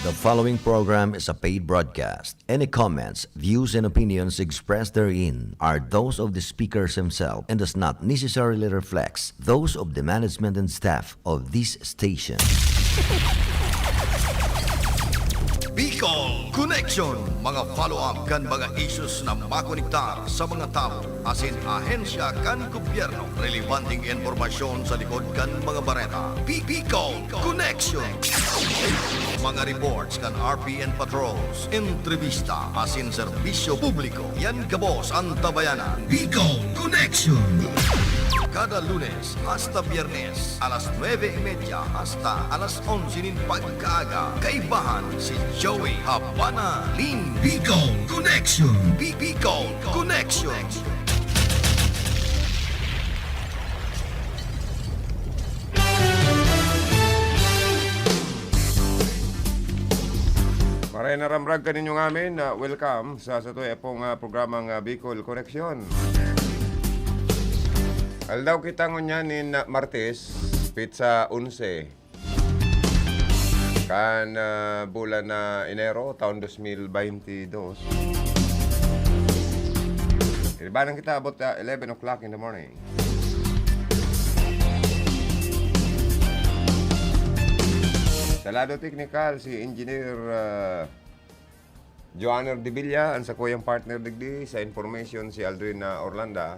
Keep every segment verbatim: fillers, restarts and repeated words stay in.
The following program is a paid broadcast. Any comments, views, and opinions expressed therein are those of the speakers himself and does not necessarily reflect those of the management and staff of this station. Bicol Connection, mga follow-up kan mga issues na makonektar sa mga tawo asin ahensya kan gobyerno. Relebanteng impormasyon sa likod kan mga bareta. Bicol Connection. Mga reports kan R P N patrols, entrevista asin serbisyo publiko. Yan gabos an Tabayanan. Bicol Connection. Kada Lunes hasta Biyernes, alas nuebe y media hasta alas onse nin pagkaaga. Kaibahan si Joey Habana Lin. Bicol Connection. Bi-, Bicol Connection. Maray na ramrag kaninyo ngamin, ah, welcome sa satuyang pong, ah, programang, ah, Bicol Connection. Aldaw kita ngunyan nin, ah, Martes, petsa onse. Kan, ah, bulan na Enero, taon dos mil baynte dos. Iribanan kita about, ah, eleven o'clock in the morning. Sa lado teknikal, si Engineer, ah, Joanner de Villa, ang sakuyang partner digdi, sa information si Aldrin, ah, Orlanda.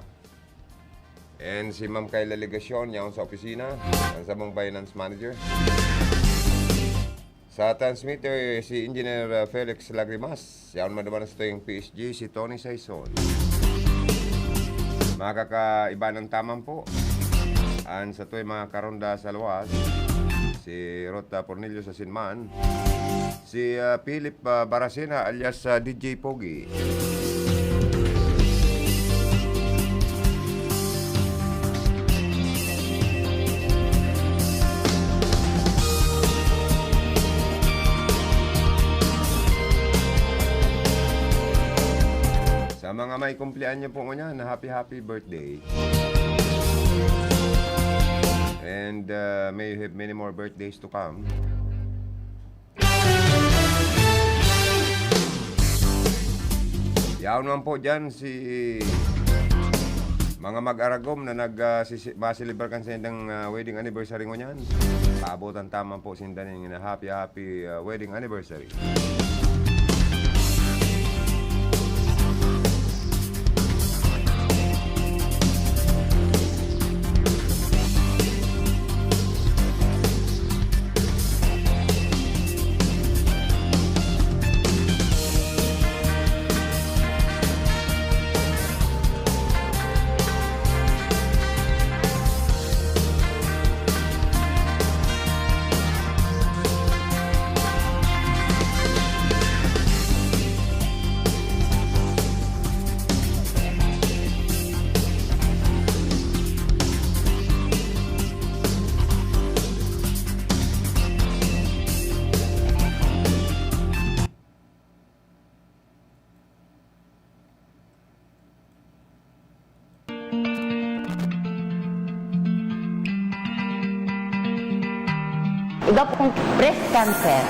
And si Ma'am Kayla Legacion, yaon sa opisina, ang sabong finance manager. Sa transmitter, si Engineer, ah, Felix Lagrimas, yaon maduman sa tuyang P S G, si Tony Saison. Mga kakaiba ng tamang po, ang satuyang mga karonda sa luwas, si Rota Pornilio sa Sinman, si, ah, Philip, ah, Baracena alias, ah, D J Pogi. Sa mga may kumpleanyo po ngunyan, happy, happy birthday. And, uh, may you have many more birthdays to come. Yaon man po dyan si mga mag-aragom na nag, ah, sisi-, maselebrar kan saindang, ah, wedding anniversary ngunyan. Paabotan ta man po sinda nin happy, happy, ah, wedding anniversary. Iba po kong breast cancer.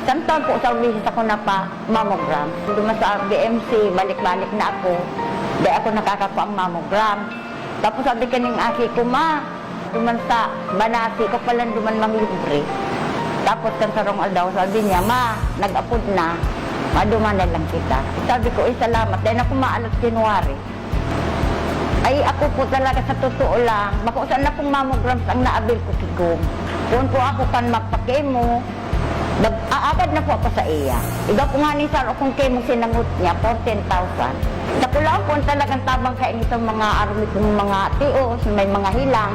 Isang taon po sa beses ako napa-mammogram. Duman sa B M C, balik-balik na ako. Di ako nakakakuha ang mammogram. Tapos sabi kaning aki ko, "Ma, duman sa Banasi ka palan duman manglibre." Tapos kan sarong aldaw, sabi niya, "Ma, nag-apod na. Maduman na lang kita." Sabi ko, "Ay, salamat." Dahil ako maalat January. Ay, ako po talaga, sa totoo lang, bako sana pong mammograms ang naabil ko, kigom. Kung po ako kan magpa-chemo, nag-aagad na po ako sa iya. Iba po nga ni saro kong chemo, sinangot niya, fourteen thousand. Sa kulaon po ang talagang tabang kain itong mga arumi kong mga tios, may mga hilang.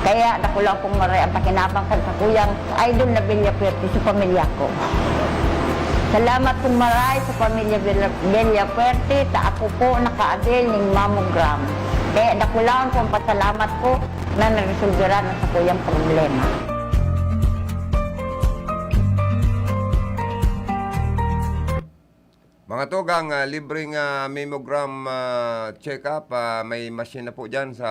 Kaya dakula pong maray ang pakinabang kan sakuyang idol na Villafuerte sa pamilya ko. Salamat pong maray sa pamilya Villa-, Villafuerte, ta ako po nakaabil ning mammogram. Kaya dakulaon pong pasalamat ko na naresolbera na sakuyang problema. Mga tugang, ah, libreng, ah, mammogram, ah, check-up, ah, may machine na po dyan sa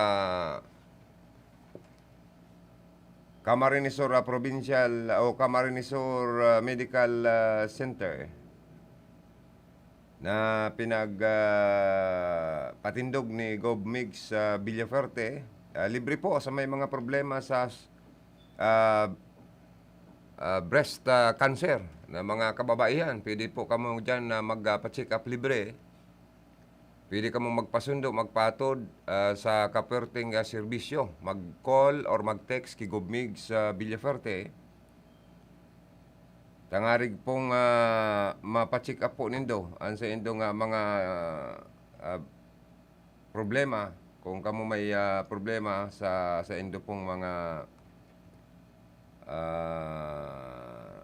Camarines Sur, ah, Provincial o Camarines Sur, ah, Medical, ah, Center na pinag, ah, patindog ni Gov Migs, ah, Villafuerte. Ah, libre po sa may mga problema sa, ah, ah, breast, ah, cancer na mga kababaihan. Pwede po kamo diyan na mag, ah, pa-check up libre. Pwede kamo magpasundo, magpatod, ah, sa kaperting, ah, serbisyo. Mag-call or mag-text ki Gov Migs Villafuerte. Tangarig pong, ah, mapa-check up po nindo an saindo nga mga, ah, problema. Kung kamo may, ah, problema sa saindo pong mga, ah,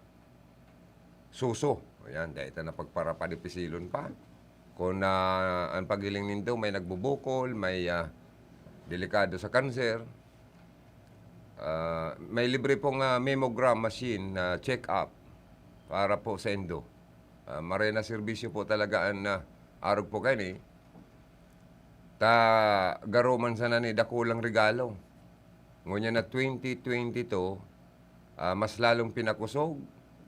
suso. Ayan, dai ta na pagparapadipisilon pa. Kung, ah, an paghiling nindo may nagbubukol, may, ah, delikado sa kanser, ah, may libre pong, ah, mammogram machine na check-up para po saindo. Ah, maray na serbisyo po talaga an, ah, arog po kaini. Ta garo man sana ni dakulang regalo. Ngunyan na twenty twenty-two, ah, mas lalong pinakusog,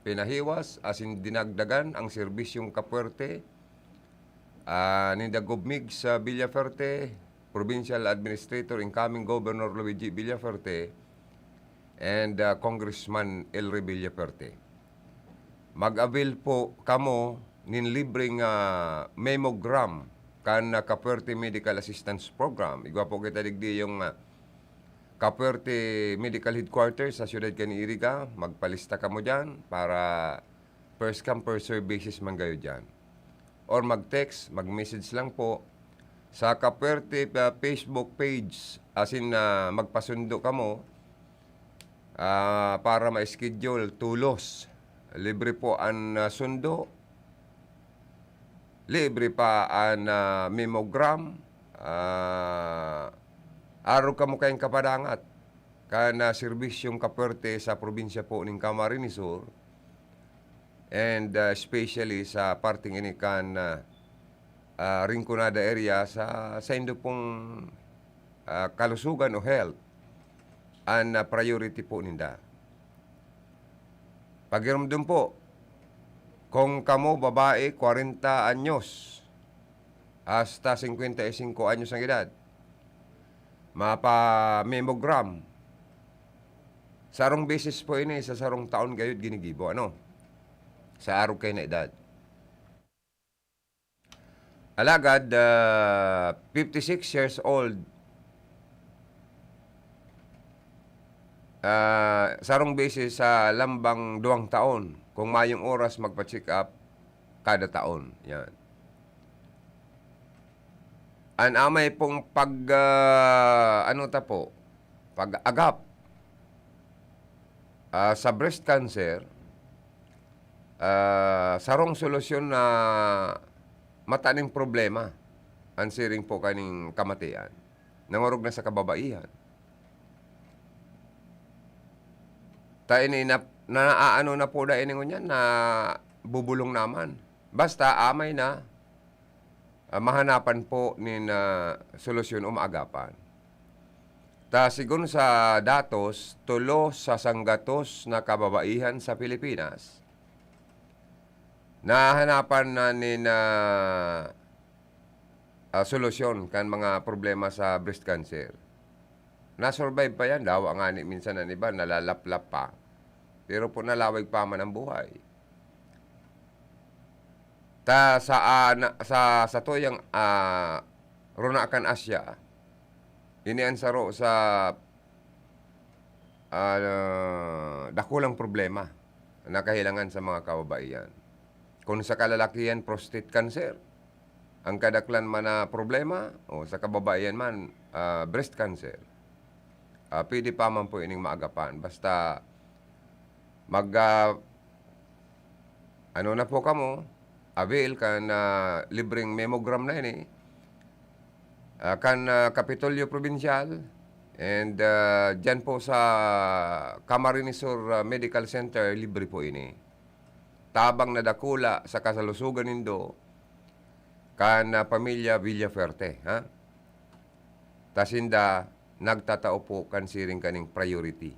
pinahiwas, asin dinagdagan ang serbisyong kapuwerte, ah, ninda Gov Migs Villafuerte, Provincial Administrator, incoming Governor Luigi Villafuerte, and, ah, Congressman Elry Villafuerte. Mag-avail po kamo nin libreng, ah, mammogram kan, ah, Kapuwerte Medical Assistance Program. Igwa po kita digdi yung, ah, Kapuwerte Medical Headquarters sa siyudad kan Iriga. Magpalista kamo diyan para first come, first serve basis man kayo diyan. Or mag-text, mag-message lang po sa Kapuwerte, ah, Facebook page. Asin, ah, magpasundo kamo, ah, para ma-schedule tolos. Libre po an, ah, sundo. Libre pa an, ah, mammogram. Ah, arog kamo kayong kapadangat kan, ah, serbisyong kapuwerte sa probinsya po nin Camarines Sur. And, ah, especially sa parteng ini kan, ah, ah, Rinconada area sa saindo pong, ah, kalusugan o health, an, ah, priority po ninda. Pagiromdom po, kung kamo babae, kwarenta anyos hasta singkwenta y singko anyos ang edad, mapa-mammogram. Sarong beses po ini sa sarong taon gayud ginigibo, ano? Sa arog kayo na edad. Alagad, ah, fifty-six years old, ah, sarong beses sa lambang duwang taon, kung mayong oras magpa-check up kada taon. Yan. An amay pong pag, ah, ano ta po, pag-agap, ah, sa breast cancer, ah, sarong solusyon na mataning problema an siring po kaning kamatian. Nangorog na sa kababaihan. Ta ini na, naaano na po da ini ngunyan, nabubulong naman. Basta amay na, ah, mahanapan po nin, ah, solusyon o maagapan. Ta sigon sa datos, tulo sa sanggatos na kababaihan sa Pilipinas nahanapan na nin, ah, ah, solusyon kan mga problema sa breast cancer. Na-survive pa yan, dawa ngani minsan an iba, nalalaplap pa. Pero po nalawig pa man ang buhay. Ta sa, ah, na, sa, sa tuyang, ah, runa kan Asia, ini an saro sa, ah, dakulang problema na kahilangan sa mga kababaihan. Kung sa kalalakihan, prostate cancer. Ang kadaklan man na problema, o sa kababaihan man, ah, breast cancer. Ah, pwede pa man po ining maagapan. Basta mag, ah, ano na po kamo, avail kan, ah, libreng mammogram na ini, ah, kan, ah, Kapitolyo Probinsyal, and, ah, diyan po sa Camarines Sur, ah, Medical Center, libre po ini. Tabang na dakula sa kasalusugan nindo kan, ah, pamilya Villafuerte, ha? Ta sinda nagtatao po kan siring kaning priority.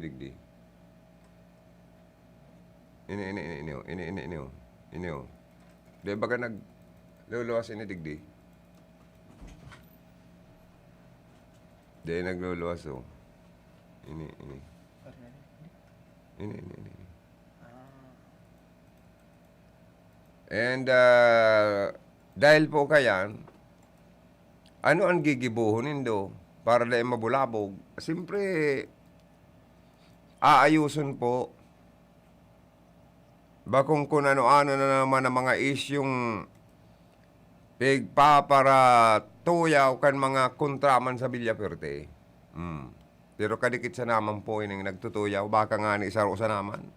digdi. Ini, ini, ini, ini, oh. Ini, ini, ini, oh. Ini, oh. Di baga nagluluwas ini digdi. Di nagluluwas, oh. Ini, ini. Ini, ini, ini, ini. And, ah, dahil po kayan, ano ang gigibohon nindo para dai mabulabog? Siyempre, aayuson po. Bakong kun ano-ano na naman ang mga isyung pigpaparatuyaw kan mga kontraman sa Villaferte. Hmm. Pero kadikit sa naman po ining nagtutuyaw, baka nga ni isaro sa naman.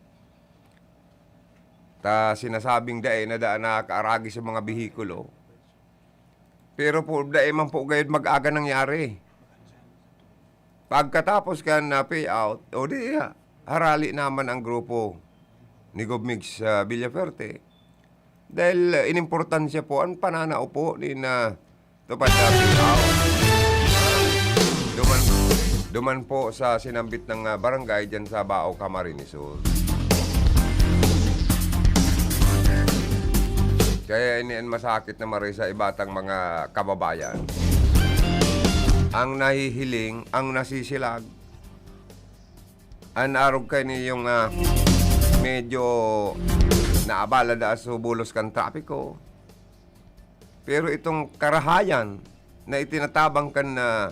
Ta sinasabing dai na daan nakakaaragi sa mga behikulo. Pero po, dai man po gayud mag-aga nangyari. Pagkatapos kan, ah, payout, o di, ah, harali naman ang grupo ni Gov Migs, ah, Villafuerte. Dahil, ah, inimportansya po ang pananaupo ni na Tupad na payout. Duman, duman po sa sinambit ng, ah, barangay dyan sa Bao, Camarines Sur. Kaya ini an masakit na maray sa iba tang mga kababayan. Ang nahihiling, ang nasisilag, an arog kaini yung, ah, medyo naabala da sa bulos kan trapiko. Pero itong karahayan na itinatabang kan, ah,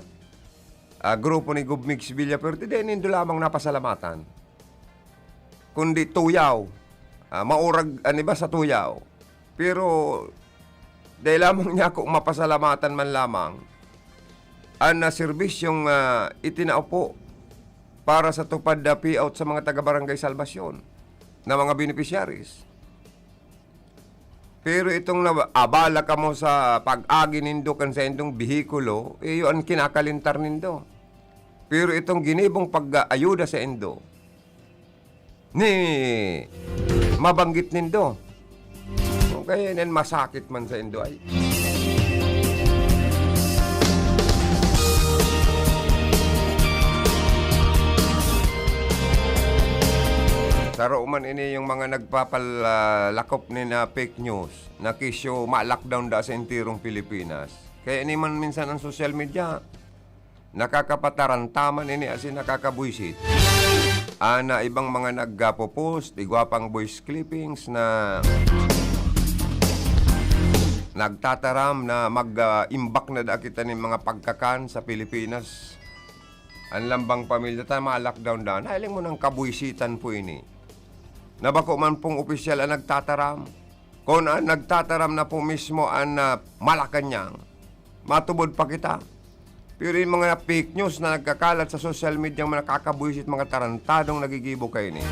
ah, grupo ni Gov Migs Villafuerte, dai nindo lamang napasalamatan. Kundi tuyaw, ah, maurag an iba sa tuyaw. Pero dai lamang niya ako mapasalamatan man lamang an, ah, serbisyong, ah, itinao po para sa tupad na payout sa mga taga-Barangay Salvacion na mga beneficiaries. Pero itong na-, abala kamo sa pag-agi nindo kan saindong behikulo, iyo an kinakalentar nindo. Pero itong ginibong pag-aayuda saindo, ni mabanggit nindo. Kaya yan masakit man saindo ay. Saro man ini yung mga nagpapal-, ah, lakop ni na fake news na kesyo ma-lockdown da sa enterong Pilipinas. Kaya ini man minsan ang social media, nakakapataranta man ini asin nakakabwisit. Ana, ibang mga nagpo-post, igwa pang voice clippings na nagtataram na mag, ah, imbak na da kita nin mga pagkakan sa Pilipinas. An lambang pamilya ta ma-lockdown da. Nahiling mo nang kabwisitan po ini. Na bako man pong opisyal ang nagtataram. Kun an nagtataram na po mismo an, ah, Malacañang, matubod pa kita. Pero yung mga fake news na nagkakalat sa social media, mga nakakabwisit, mga tarantadong nagigibo kaini.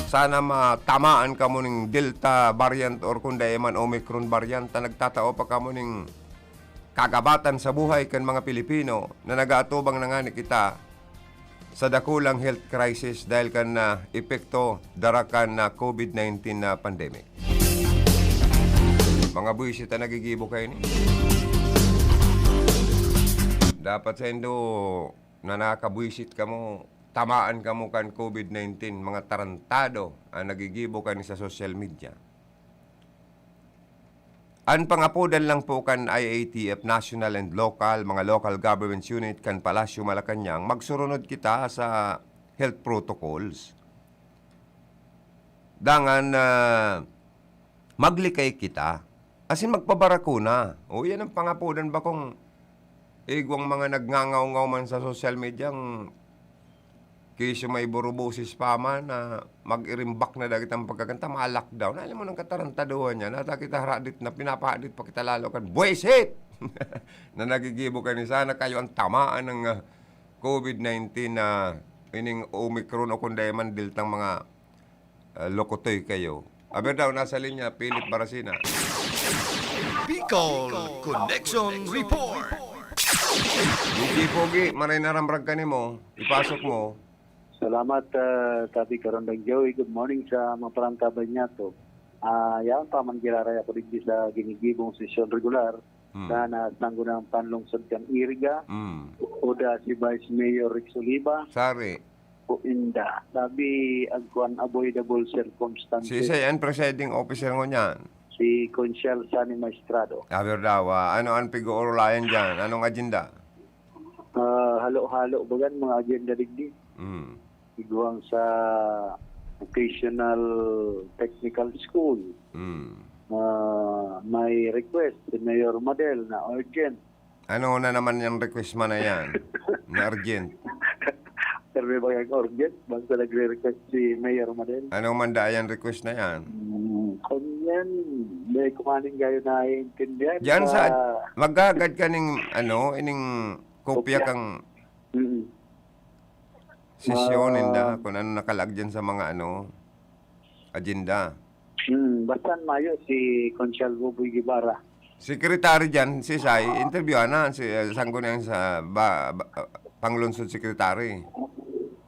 Sana matamaan kamo ning Delta variant or kung dai man Omicron variant na nagtatao pa kamo ning kagabatan sa buhay kan mga Pilipino na nag-aatubang na ngani kita sa dakulang health crisis dahil kan, ah, epekto dara kan, ah, covid nineteen na pandemic. Mga buwisit na nagigibo kaini. Dapat saindo na nakabwisit kamo, tamaan kamo kan covid nineteen, mga tarantado an nagigibo kaini sa social media. An pangapodan lang po kan I A T F, national and local, mga local government unit kan Palasyo Malacañang, magsurunod kita sa health protocols. Dangan, ah, maglikay kita. Asin magpabarakuna. O, yan ang pangapodan ba kung igwang mga nagngangaw-ngaw man sa social media, ang kesyo may burubusis pa man na mag-irimbak na dagit ang pagkakanta, ma-lockdown. Alam mo, nang katarantaduhan niya, nata kita haradit na pinapahadit pa kita lalo kan buwisit! Na nagigibo kaini, sana kayo ang tamaan ng, ah, covid nineteen na ining Omicron o kung dai man Deltang mga, ah, lokotoy kayo. Aber daw, nasa linya, Philip Barasina. Bicol Connection Report. D J Pogi, maray na ramrag ka nimo. Ipasok mo. Salamat, ah, Tabi Karandang Joey. Good morning sa mga parantabay niya to. Ah, yan pa man giraray ako digdi sa ginigibong sesyon regular Hmm. na nasanggo ng panlungsod kan Iriga. Hmm. Uda si Vice Mayor Rex Oliva. Sari. O inda. Sabi, agkuan avoidable circumstances. Si Isay ang presiding officer ngunyan. Si Conchel Sani Maestrado. Aber daw, ah, ano ang pig-uurulayan dyan? Anong agenda? Ah, halo-halo bagan mga agenda digdi. Mm. Igwang sa vocational technical school. Mm. Ah, may request si Mayor Madel na urgent. Ano na naman yung request mo na yan? Na urgent? Pero may bagang urgent, basta nagre-request si Mayor Madel. Ano man da yan request na yan? Hmm, kanyan, may kumaning kayo naiintindihan Diyan sa, sa magagad ka ning, ano, ining kopya Kopya. kang Mm. sesyon, Ah. inda, kung ano nakalag dyan sa mga, ano, agenda. Hmm, basta mayo si Conchal Buboy Guevara. Secretary dyan, si Sai, interview na, si, uh, sangko na yan sa, ba, ba, uh, panglungsod secretary.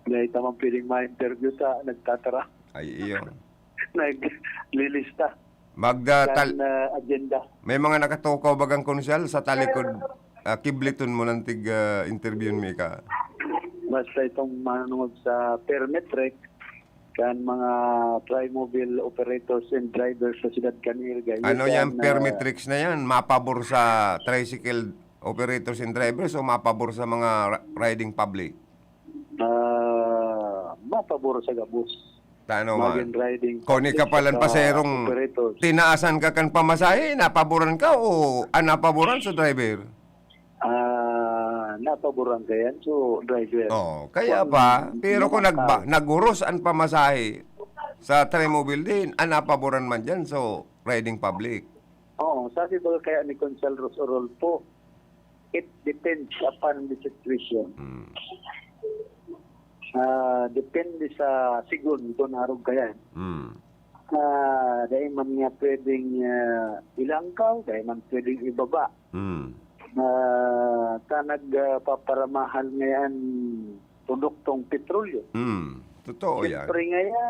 Dahil tamang piling ma-interview sa nagtatara. Ay, iyo. Naglilista. Magda Kan uh, agenda. May mga nakatukaw bagang konsyal sa talikod, uh, kibliton mo ng tig uh, interview mi ka. Basta itong manungod sa permit rec, kan mga trimobile operators and drivers sa siyudad kan Irga. Ano yan, permit rex na yan? Mapabor sa tricycle operators and drivers o mapabor sa mga riding public? Ah, mapabor sa gabos. Tano man. Riding Koni ka palan paserong tinaasan ka kan pamasahe, napaboran ka o an napaboran sa driver? Ah, napaboran ka yan, so driver. Oh, kaya pa, pero kung nagba, naguros ang pamasahe sa Trimobile din, ang napaboran man dyan, so riding public. Oo, sabi ba kaya ni Consul Ros Orolpo, it depends upon the situation. Mm. Ah, depende sa sigon kung arog ka yan. Mm. Ah, dahil man nga pwedeng ah, ilangkaw, dahil man pwedeng ibaba. Mm. Ah, ta nagpaparamahal ngayon produktong petrolyo. Mm. Totoo yan. Siyempre ngaya,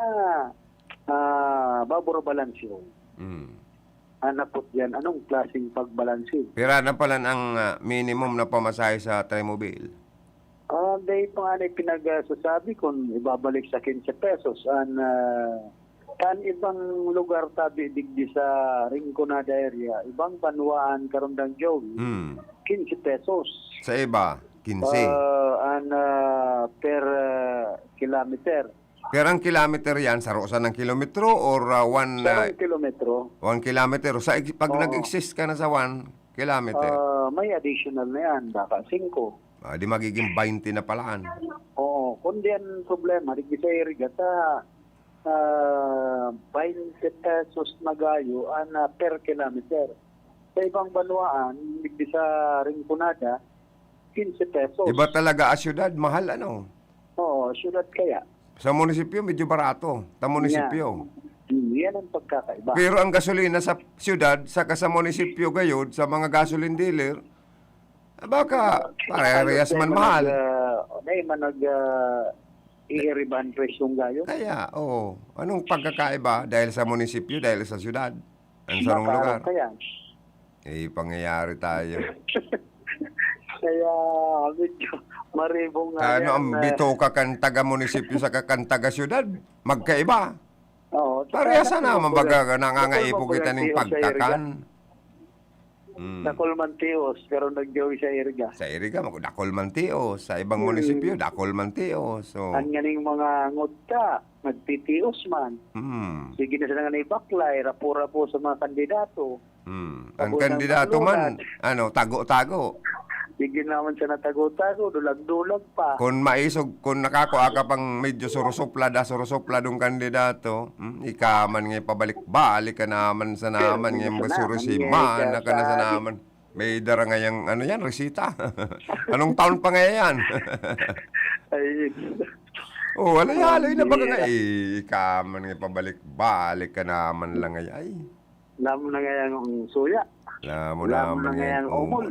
ah, babor balanse. Mm. Hanap po dyan, anong klaseng pagbalanse? Pira na pala ang ah, minimum na pamasahe sa Trimobile? Ah, dahil pa nga na pinagsasabi kung ibabalik sa quince pesos, an ah, kan ibang lugar tabi digdi sa Rinconada area, ibang banwaan karundang Joey, Hmm. quince pesos. Sa iba, quince. Ah, an ah, per ah, kilometer. Pero ang kilometer yan, saro sa ng kilometro or ah, one, ah, Sarong kilometro. one kilometer? Sa, pag Oo. nag-exist ka na sa one kilometer, Ah, may additional na yan, baka singko. ah, di magiging baynte na palaan. Oo, kundi ang problema, digdi sa Iriga, ta ah, baynte pesos na gayo an ah, per kilometer. Sa ibang banwaan, digdi sa Rinconada, quince pesos. Iba talaga a syudad, mahal ano? Oo, syudad kaya. Sa munisipyo, medyo barato. Sa munisipyo. Hmm, yan ang pagkakaiba. Pero ang gasolina sa syudad, saka sa munisipyo gayod, sa mga gasoline dealer, ah, baka parehas Dahil man mahal. Nag, ah, dahil man nag, ah, iiriba ang presyong gayo. Kaya, oo. Anong pagkakaiba? Dahil sa munisipyo, dahil sa syudad? Ang sarong Makaarog lugar. Kaya. Eh, pangyayari tayo. Kaya, medyo maribong nga Ano yan, ang eh. bitoka kan taga-munisipyo sa kan taga-syudad? Magkaiba. Oo, Parehas saka na naman kumbaga, baga nangangaipo kumbaga, kita ning tios sa Iriga. pagkakan. Mm. Dakol man tios, pero nagjoy sa Iriga. Sa Iriga, mag- dakol man tios. Sa ibang Hmm. munisipyo, dakol man tios. So, Ang ganing mga ngutya, nagtitios man. mm. Sige na sila nga ibaklay, rapo-rapo sa mga kandidato. Mm. Ang Pabor ng kandidato man, bakluran. ano, tago-tago. Sige naman siya natago-tago, dulag-dulag pa. Kung maisog, kung nakakua ka pang medyo surusuplada, surusupladong kandidato, hmm, ika man nga pabalik-balik ka naman sa naman Pero nga kung mga sa surusi, naman, man eh, na ka na sa sabi. Naman. May dara ngayang, ano yan, resita. Anong taon pa ngayon? Ay, Oh, haloy-haloy na baga Hindi. nga, eh, ika man nga pabalik-balik ka naman lang ngayon. Ay, Lam na nga yung suya. alam mo Alam mo naman na nga ngayon, yung umol.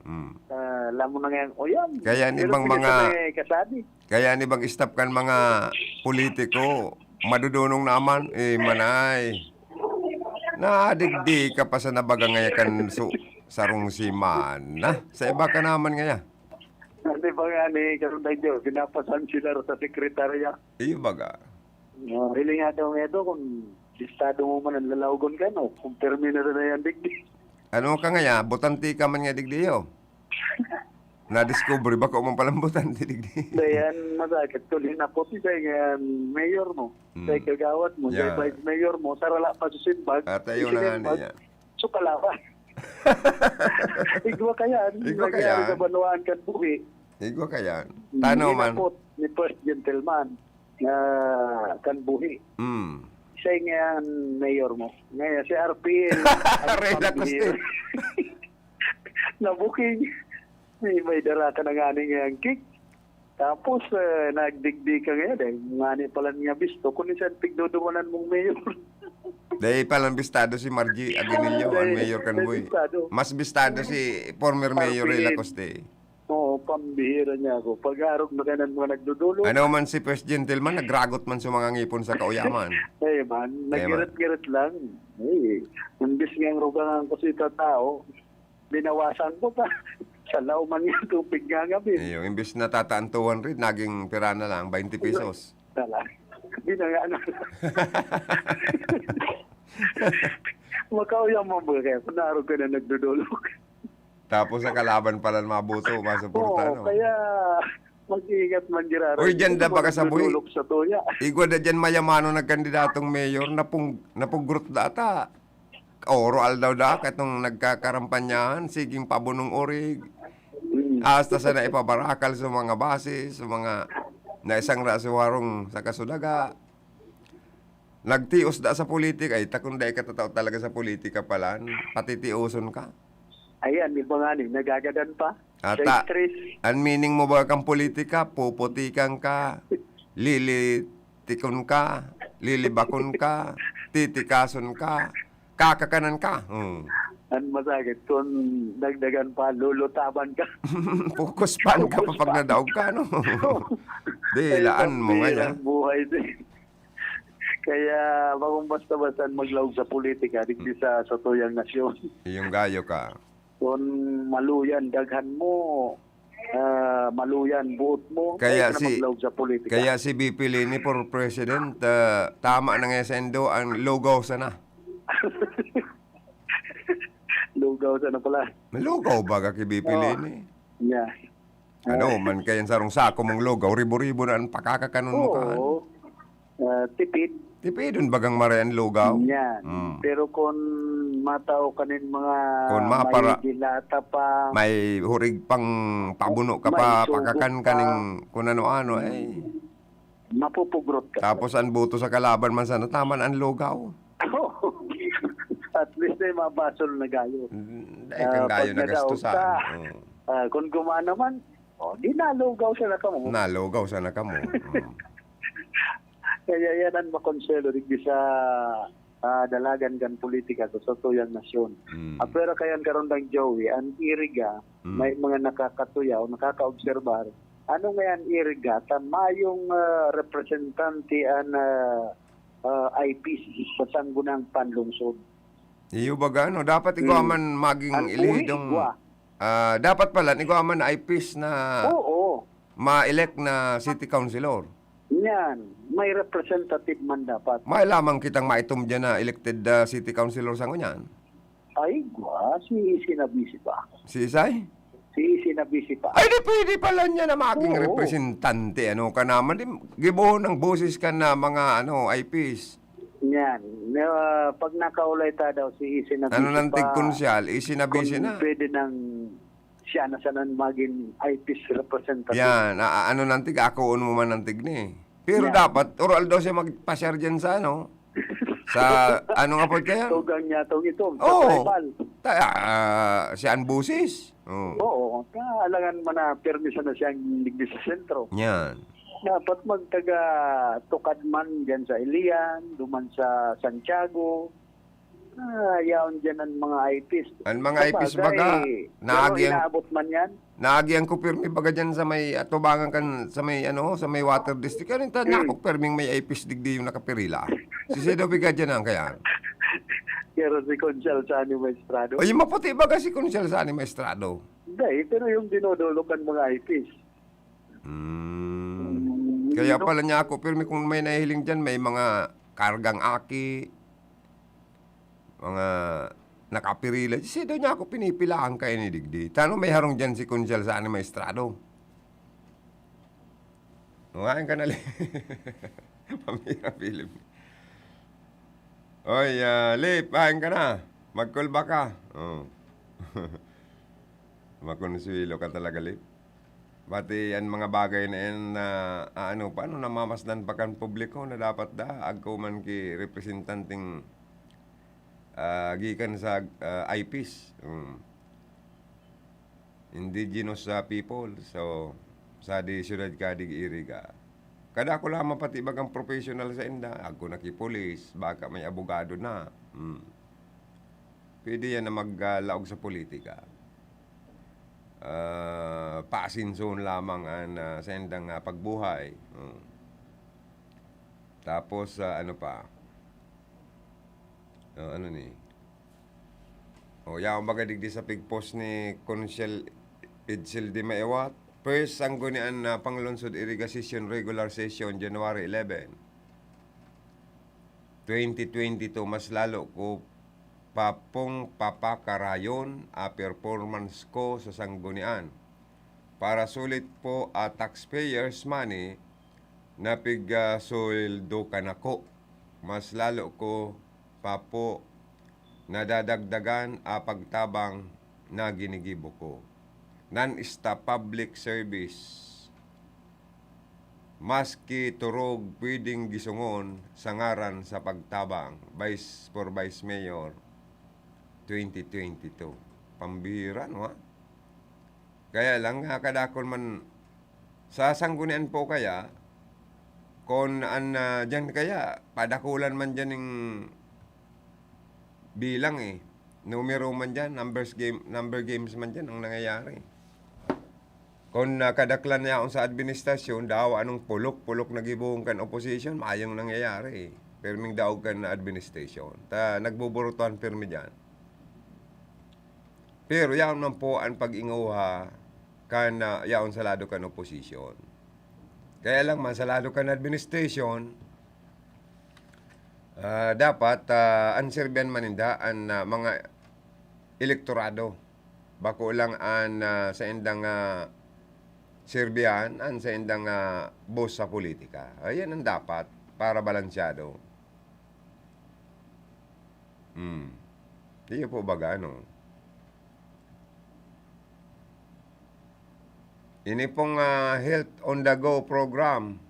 Mm. Ah, alam mo na nga yung uyam. Kaya ni Pero bang pwede mga sa may kasabi. Kaya ni bang staff kan mga politiko, madudunong naman, eh, manay. Nadigdi ka pa sa nabaga ngaya kan su sarong si Mana. Sa iba ka naman ngaya. Hindi ba nga ni Karuday Joe, pinapasan sila sa sekretarya. Iyo baga. No, hiling nga daw nga ito kung listado mo man ang lalawgon ka, no? Kung permi na rin na yan, digdi. Ano ka ngaya? Botante ka man nga digdi, yo? Nadiscover ba ko man palang botante digdi? Dayan, masakit ko, linapot isa nga mayor mo. Hmm. Sa kagawat mo, Yeah. sa vice mayor mo, sarala pa sa simbag. At ayun na nga niya. So, kalaban. Igwa kayan. Igwa Nangyari kayan. Sa banwaan kan buhi. Igwa kayan. Tano man. Linapot ni first gentleman na kan buhi. Mm. Siya nga ang mayor mo. Ngayon, si R P L. Rey Lacoste. Nabuking. May, may dara ka na nga ni nga ang cake. Tapos, eh, nagdigdi ka ngayon eh. Nga ni pala niya bisto. Kung isan pigdudumanan mong mayor. Dahil palang bistado si Margie Aguinaldo, ang mayor kan buhi. Mas bistado si former mayor Rey Lacoste. Oo, Pambihira niya ako. Pag-arog na kayo ng mga nagdudulog. Ano man si First Gentleman, nagragot man sa mga ngipon sa kauyaman. Eh, man, Kaya man. Nagirit-girit lang. Eh, imbis nga ang rugangan ko sa tao, binawasan ko pa. Sa lauman nga tubig nga gabi. Iyo, imbis na tataantuhan rin, naging pira na lang, twenty pesos. Tala. Binayaan na lang. Makauyaman ba kaya kung naarog ka na nagdudulog? Tapos sa kalaban pala mabuto, masuporta, Oo, no? Kaya mag-ingat man, Gerardo. Uy, dyan da Hindi mo baka sa buhi. Nagdudulog sa tuya. Igwa da dyan mayamano nagkandidatong mayor, napung-, napugrot da ata. Oro aldaw da, katong nagkakarampanyahan, siging pabunong orig. Mm. Hasta sa naipabarakal sa mga basis, sa mga naisang ra sa warong sa Kasudaga. Nagtios da sa politika, ay, takong dai ka tatao talaga sa politika pala, patitioson ka. Ayan, iba nga ni, nagagadan pa. Ata, Sa stress. Ang meaning mo ba kang politika, puputikan ka, lilitikon ka, lilibakon ka, titikason ka, kakakanan ka. Hmm. Ang masakit, kung dagdagan pa, lulutaban ka. Focus pan ka pa pag Focus pan. Nadaog ka, no? Di, Ay, laan mo nga pambihira yan. Ang buhay din. Kaya, bakong basta-basta maglaog sa politika, digdi sa, sa tuyang nasyon. Iyong gayo ka. Kung maluyan, daghan mo, ah, maluyan, buot mo, Kaya kaya ka na si, maglaog sa politika. Kaya si B P Leni for president, ah, tama na nga sa indo, ang lugaw sana. Lugaw sana pala. Malugaw ba ka kay B P Oo. Leni? Yeah. Ano, Ay. Man kayan sarong sako mong lugaw, ribo-ribo na ang pakakakanon mo kaan. Oo. Ah, tipid. Tipidon bagang maray ang lugaw? Yan. Mm. Pero kung matao ka nin mga Kung mapara-, may dilata pa, may hurig pang pabuno ka may pa, sugot pakakan ka pa. Ning kung ano-ano, Mm. Ay. Mapupugrot ka. Tapos ang buto sa kalaban man sana, tama na ang lugaw. At least ay mabasol na gayo. Mm, dahil Ah, kang gayo pag na nadaog gastusan. Ka, Oo. Ah, kung gumana man, oh, di nalugaw siya na kamo. Nalugaw siya na kamo. Mm. Kaya yan ang makonselo digdi sa, ah, dalagan kan politika sa satuyang nasyon. Mm. Ah, pero kaya ang karundang Joey, ang iriga, Mm. may mga nakakatuya o nakakaobserbar. Ano nga yan, iriga? Ta mayong, ah, representante an, ah, ah, I P C sa sanggunang panlungsod. Iyo baga, no? Dapat igwa Hmm. man maging Ang elehidong, uhi, igwa. Ah, dapat pala, igwa man na I P S na Oo. ma-elect na city councilor. Yan. May representative man dapat. May lamang kitang maitom dyan na elected, ah, city councilor sa ngunyan. Ay, igwa. Si Isinabisi ba? Si Isay? Si Isinabisi pa. Ay, di pwede pala niya na maging Oo. Representante. Ano ka naman? Di, gibohon ng boses ka na mga, ano, I P S. Yan. Na, pag nakaulay ta daw si Isinabisi Ano nang pa, tigkonsyal? Isinabisi kung na. Pwede nang siya na sana maging I P S representative. Yan. A-, a-, ano nang tig-, akoon mo man ang tig ni. Pero Yan. Dapat, oral daw siya magpasyar dyan sa ano, sa, ano nga po kaya? Tugang niya, tong ito, sa Oo. Tribal. Ta-, ah, siya ang busis. Oo. Oo. Kaya alangan man na permiso na siyang digdi sa sentro. Yan. Dapat magtaga tukad man dyan sa Ilian, duman sa Santiago. Ah, yaon dyan ang mga I Ps. Ang mga I Ps Sabagay, baga, pero naagi ang, inaabot man yan. Naagi ang kupirmi baga dyan sa may atubangan kan, sa may ano, sa may water district. Ano yung Hmm. Ako, perming may I Ps digdi yung nakapirila. Si Sedo Biga dyan ang kaya. Pero si Conchal sa ni Maestrado. Ay, yung maputi baga si Conchal sa ni Maestrado. Hindi, pero yung dinodolokan mga I Ps. Hmm. Hmm, Kaya no? Pala niya ako, pero may, kung may nahihiling dyan, may mga kargang aki, mga nakapirila. Si daw niya ako pinipilahan kayo ni Digdi. Tano may harong dyan si Conchal sa ni Maestrado. Ngayon ka na, Lip. Pamira, Philip. Oy, ah, Lip, hain ka na. Mag-call back ka. Oh. Makonsuelo ka talaga, Lip. Pati an mga bagay na yan na, ah, ano, paano namamasdan pa kan publiko na dapat da, agko man ki representanteng, ah, gikan sa, ah, I Ps. Mm. Indigenous, ah, people. So, sa di syudad ka, di iriga. Kada ako lamang pati bagang professional sa inda, agko na ki pulis, baka may abogado na. Mm. Pwede yan na mag, ah, laog sa politika. Ah, paasinson lamang an, ah, saindang, ah, pagbuhay. Oh. Tapos, ah, ano pa? Oh, ano ni? Oh, yaon baga digdi sa pig-post ni Consiel Edsel de Maewat. First, Sanggunian na Panglungsod Iriga Session, regular session, January eleven, twenty twenty-two. Mas lalo ko pa pong papakarayon a performance ko sa Sanggunian. Para sulit po a taxpayers' money na pigsuweldo kan ako. Mas lalo ko pa po nadadagdagan a pagtabang na ginigibo ko. Non-stop public service. Maski turog pwedeng gisungon sa ngaran sa pagtabang, Vice, for Vice Mayor, twenty twenty-two. Pambihira, no, ha? Kaya lang, ah, kadakul man, sa Sanggunian po kaya, kun an, ah, diyan kaya, padakulan man diyan ning bilang, eh. Numero man diyan, numbers game, number games man diyan ang nangyayari. Kun, ah, kadaklan yaon sa administrasyon, dawa anong pulok-pulok na gibohon kan opposition, mayong nangyayari, eh. Pirming daog kan administration. Ta, nagbuburutuhan pirmi diyan. Pero yaon man po an pag-inguha kan, ah, yaon sa lado kan opposition. Kaya lang man, sa lado kan administration, ah, dapat, ah, an serbihan man ninda an, ah, mga elektorado. Bako lang an, ah, saindang, ah, serbihan, an saindang, ah, boss sa politika. Ayan ang dapat para balansyado. Hmm. Iyo po baga, no? Ini pong, ah, Health on the Go program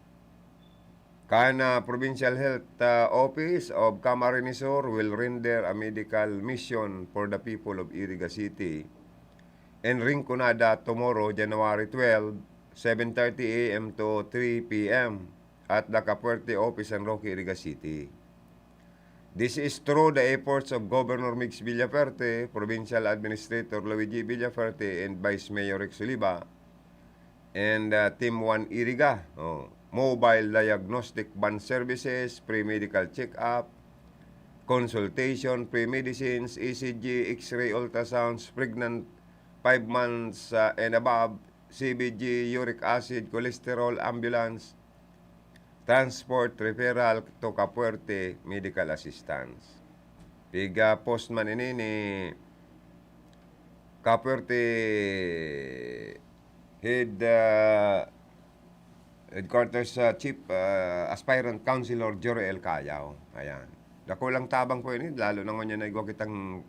kan, ah, Provincial Health, ah, Office of Camarines Sur will render a medical mission for the people of Iriga City and Rinconada tomorrow, January twelve, seven thirty a m to three p m at the Capuerte Office, San Roque, Iriga City. This is through the efforts of Governor Migs Villaferte, Provincial Administrator Luigi Villaferte, and Vice Mayor Rex Oliva, and, uh, Team One Iriga. Oh, mobile diagnostic van services, free medical check-up, consultation, free medicines, E C G, X-ray, ultrasounds, pregnant, five months, uh, and above, C B G, uric acid, cholesterol, ambulance, transport, referral to Capuerte, medical assistance. Piga post man ini ni Capuerte Head, ah, Headquarters, ah, Chief, ah, Aspirant Councilor Joriel Cayao. Ayan. Dakulang tabang po ini, lalo na ngunyan na igwa kitang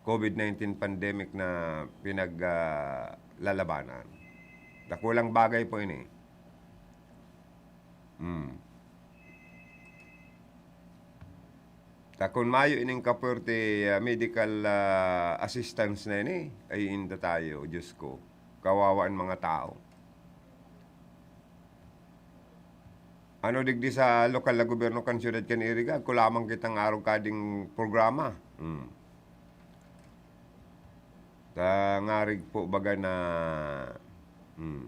covid nineteen pandemic na pinag, ah, lalabanan. Dakulang bagay po ini. Hmm. Ta kun mayo ining kapuwerte, ah, medical, ah, assistance na ini, ay inda tayo, Diyos ko. Kawawa an mga tao. Ano digdi sa lokal na gobyerno kan siyudad kan Iriga, kulamang kitang arog kading programa. Hmm. Ta ngarig po baga na, hmm,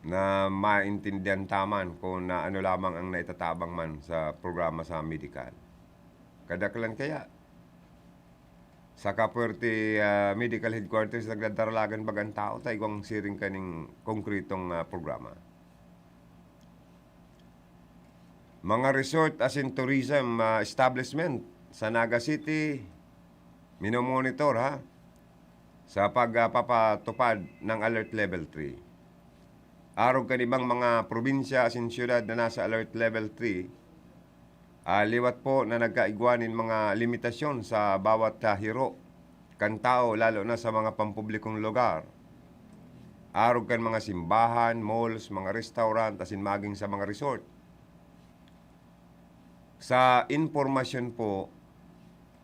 na maintindihan ta man kung na ano lamang ang naitatabang man sa programa sa medikal. Kadaklan kaya, sa Capuerte, ah, Medical Headquarters, nagdadaralagan bagang tao, ta igwang siring kaning konkretong, ah, programa. Mga resort asin tourism, ah, establishment sa Naga City, minomonitor, ha, sa pag, ah, papatupad ng Alert Level three. Arog kan ibang mga probinsya asin siyudad na nasa Alert Level three, ah, liwat po na nagkaigwa nin mga limitasyon sa bawat, ah, hiro kan tao, lalo na sa mga pampublikong lugar. Arog kan mga simbahan, malls, mga restaurant, asin maging sa mga resort. Sa impormasyon po,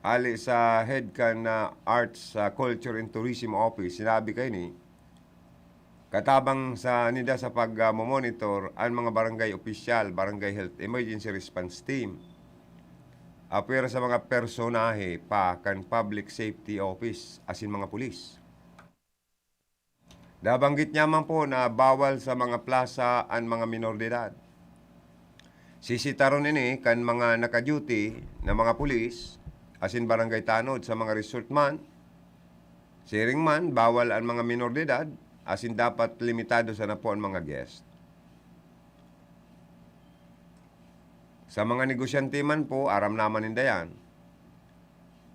ali sa head kan, ah, Arts, ah, Culture and Tourism Office, sinabi kaini, katabang sa nida sa pag, ah, momonitor an mga barangay opisyal, Barangay Health Emergency Response Team, apwera sa mga personahe pa kan Public Safety Office asin mga pulis. Nabanggit niya man po na bawal sa mga plasa an mga minor de edad. Sisitaron ini kan mga naka-duty na mga pulis asin barangay tanod sa mga resort man. Siring man, bawal an mga minor de edad asin dapat limitado sana po an mga guest. Sa mga negosyante man po, aram naman ninda yan.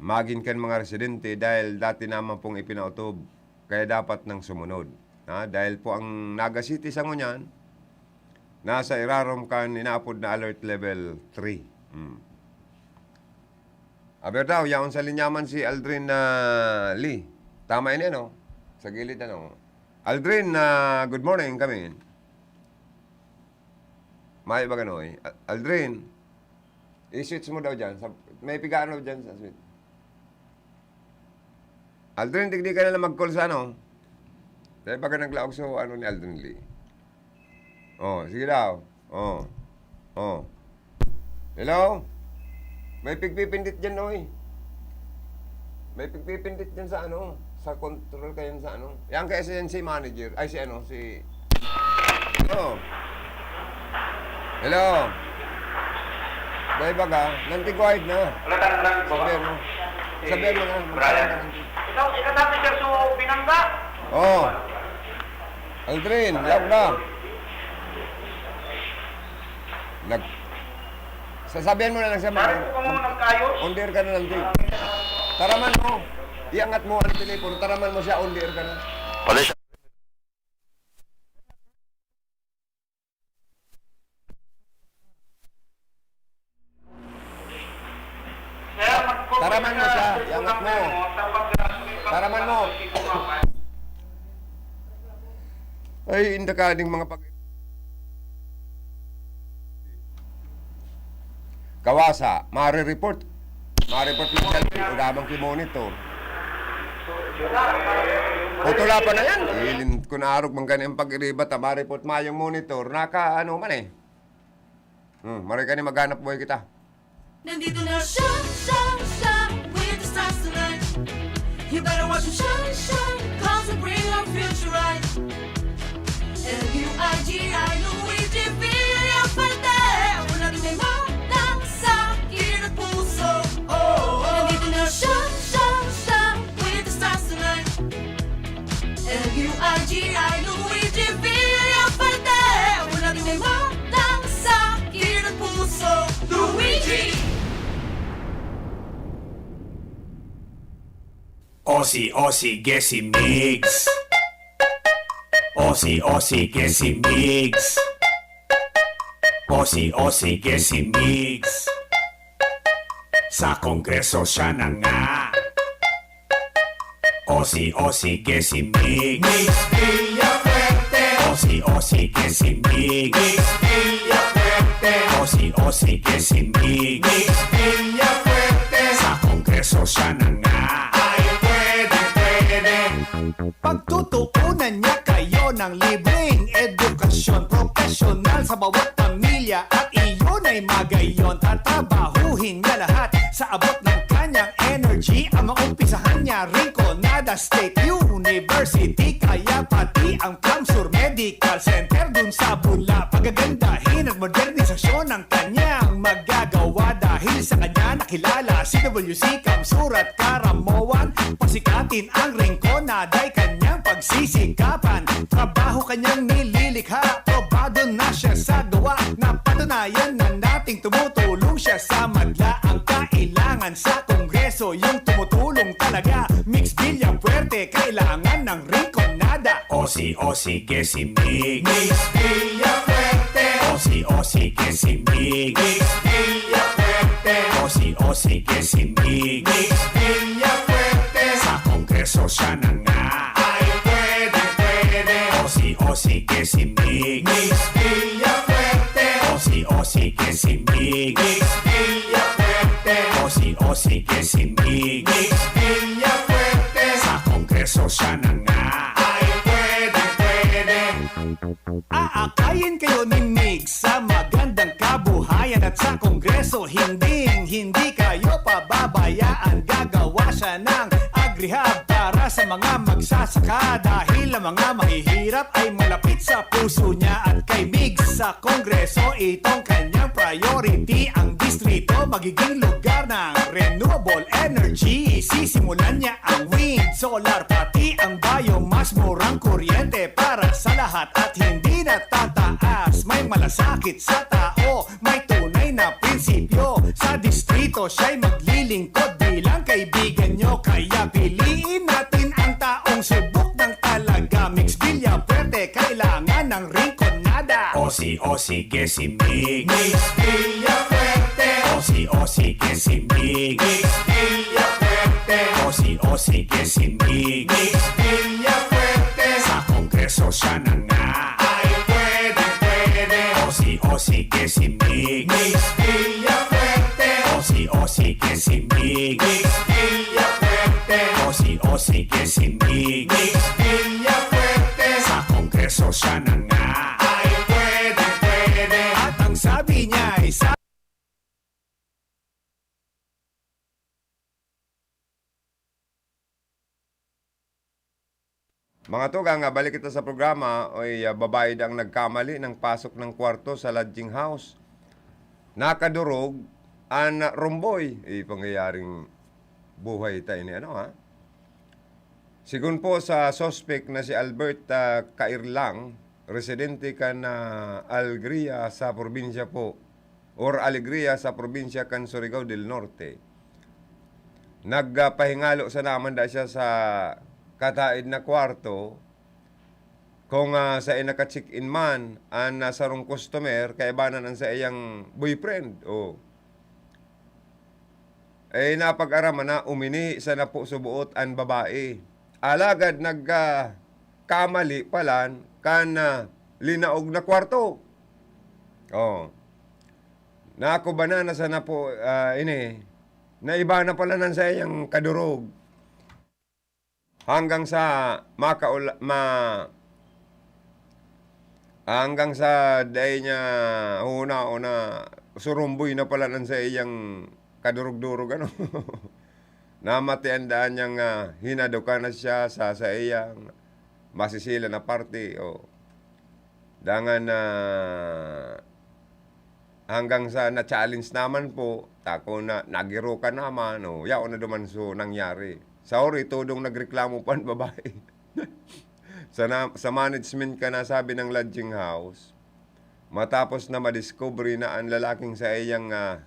Magin kan mga residente dahil dati naman pong ipinautob, kaya dapat nang sumunod. Ha? Dahil po ang Naga City sa ngunyan, nasa irarom kan inaapod na Alert Level three. Hmm. Aber daw, yaon sa linya man si Aldrin na Lee. Tama ini, ano? Sa gilid, ano? Aldrin, ah, good morning, come in. Mayo ba ganoy? Al-, Aldrin, i-switch mo daw dyan. Sa, may pigaan daw dyan sa switch. Aldrin, digdi ka na lang mag-call sa ano. Dahil baga naglaog sa ano ni Aldrin Lee. Oh, sige daw. Oh. Oh. Hello? May pigpipindit dyan, oy. May pigpipindit dyan sa ano, sa control kayan sa ano. Yan kaya si, si manager, ay si ano, si... Hello? Hello? Dahil baga, nanti-quiet na. Wala tayong narinig, baba. Sabihan mo. Si Sabihan mo na, Brian. Magkano na nanti? Ikaw, ikaw sabi, sir, so, binangga? Oh. Aldrin, yaw na. Nag-, sasabihan mo na lang siya, mag-, Pare, kung mag-, nagkayo? On the air ka na lang, Dave. Taraman mo. Iangat mo ang telepono, taraman mo siya, on the air ka na. Wala siya. Taraman mo siya, iangat mo. Taraman mo. Ay, inda ka ding mga pag- Kawasa, mare-report. Mare-report mo sa o damang ki-monitor. Putula pa na yan. Ilin ko na arog man gani ang pag-iriba ta, mare-report mayong monitor. Naka ano man eh. Hmm, maray ka ni maghanap buhay kita. Nandito na siya, siya, siya, with the stars tonight. You better watch him shine, shine, 'cause we bring our future right. L U I G I, Luigi Villafuerte. Wala rin may madang sakit at puso. Oh, oh. Nandito na siya, siya, siya, with the stars tonight. L U I G I, Luigi Villafuerte. Wala rin may madang sakit at puso. Luigi! Osi, osi, gesi, migs. Osi, osi, gesi, migs. Osi, osi, gesi, migs. Sa Kongreso siya na nga. Osi, osi, gesi, migs. Migs Villafuerte. Osi, osi, gesi, migs. Migs Villafuerte. Osi, osi, gesi, migs. Migs Villafuerte. Sa Kongreso siya na nga. Ay, pwede, pwede. Pagtutuunan niya kayo ng libreng edukasyon, profesyonal sa bawat pamilya, at iyon ay magayon. Tatrabahuhin niya lahat sa abot ng kanyang energy. Ang maumpisahan niya, Rinconada State University, kaya pati ang CamSur Medical Center dun sa Bula. Pagagandahin at modernisasyon ang kanyang magagawa. Dahil sa kanya nakilala si W C, CamSur at Caramoan. Pasikatin ang Rinconada ay kanyang pagsisikapan. Trabaho kanyang nililikha, probado na siya sa gawa. Napatunayan na nating tumutulong siya sa madla. Ang kailangan sa Kongreso, yung tumutulong talaga. Migs Villafuerte, kailangan ng Rinconada. Osi, osi, gesi, migs. Migs Villafuerte. Osi, osi, gesi, migs. Migs Villafuerte. Osi, osi, gesi, migs. Migs Villafuerte. Sa Kongreso siya na nga. Ay, pwede, pwede. Osi, osi, gesi, migs. Migs Villafuerte. Osi, osi, gesi, migs. Migs Villafuerte. Osi, osi, gesi, migs. Migs Villafuerte. Sa Kongreso siya na nga. Ay, pwede, pwede. Aakayin kayo ni Migs sa magandang kabuhayan at sa Kongreso, hinding-hindi kayo pababayaan. Gagawa siya ng agrihab para sa mga magsasaka, dahil ang mga mahihirap ay malapit sa puso niya. At kay Migs sa Kongreso, itong kanyang priority. Ang distrito magiging lugar ng renewable energy. Sisimulan niya ang wind, solar, pati ang biomass. Murang kuryente para sa lahat at hindi natataas. May malasakit sa tao, may tunay na prinsipyo. Sa distrito siya'y maglilingkod bilang kaibigan nyo. Kaya piliin natin ang taong subok ng talaga. Migs Villafuerte, kailangan ng Rinconada. Osi-osi ke si Migs. Migs Villafuerte. Osi-osi ke si Migs. Migs Villafuerte. Osi-osi ke si Migs. Migs Villafuerte. Sa Kongreso siya na nga. Ay, pwede, pwede. Osi-osi ke si Migs. Migs Villafuerte. Osi-osi ke si Migs. Migs Villafuerte. Osi-osi ke si Migs. Migs Villafuerte. Sa Kongreso siya na nga. Ay, pwede, pwede. At ang sabi niya ay sa Mga tugang, ah, balik kita sa programa. Oy, ah, babae daang nagkamali ng pasok ng kwarto sa lodging house. Nakadurog an romboy. Eh, pangyayaring buhay ta ini, ano, ha? Sigon po sa suspek na si Albert, ah, Kairlang, residente kan, ah, Alegria sa probinsya po, or Alegria sa probinsya kan Surigao del Norte. Nagpahingalo sana man daa siya sa kataed na kwarto, kung, ah, saen naka-check-in man an, ah, sarong customer, kaiba na an saiyang boyfriend. Oh. Eh, napag-araman na, umini sana po suboot an babae. Alagad nagka-, kamali palan kan, ah, linaog na kwarto. Oh. Nakubanan na sana po, ah, ini. Naiba na pala an saiyang kadurog. Hanggang sa makaula-, ma-, hanggang sa dai niya hunaon na surumboy na pala an saiyang kadurog-durog, ano. Namatian daa niyang, ah, hinadokan na siya sa saiyang masisila na parte, o. Dangan na hanggang sa na-challenge naman po, tako na, nagirokan naman, o, yaon na duman so nangyari. Sa huri, todong nagreklamo pa an babae. Sa na-, sa management ka nasabi ng lodging house, matapos na madiskubre na an lalaking saiyang, ah,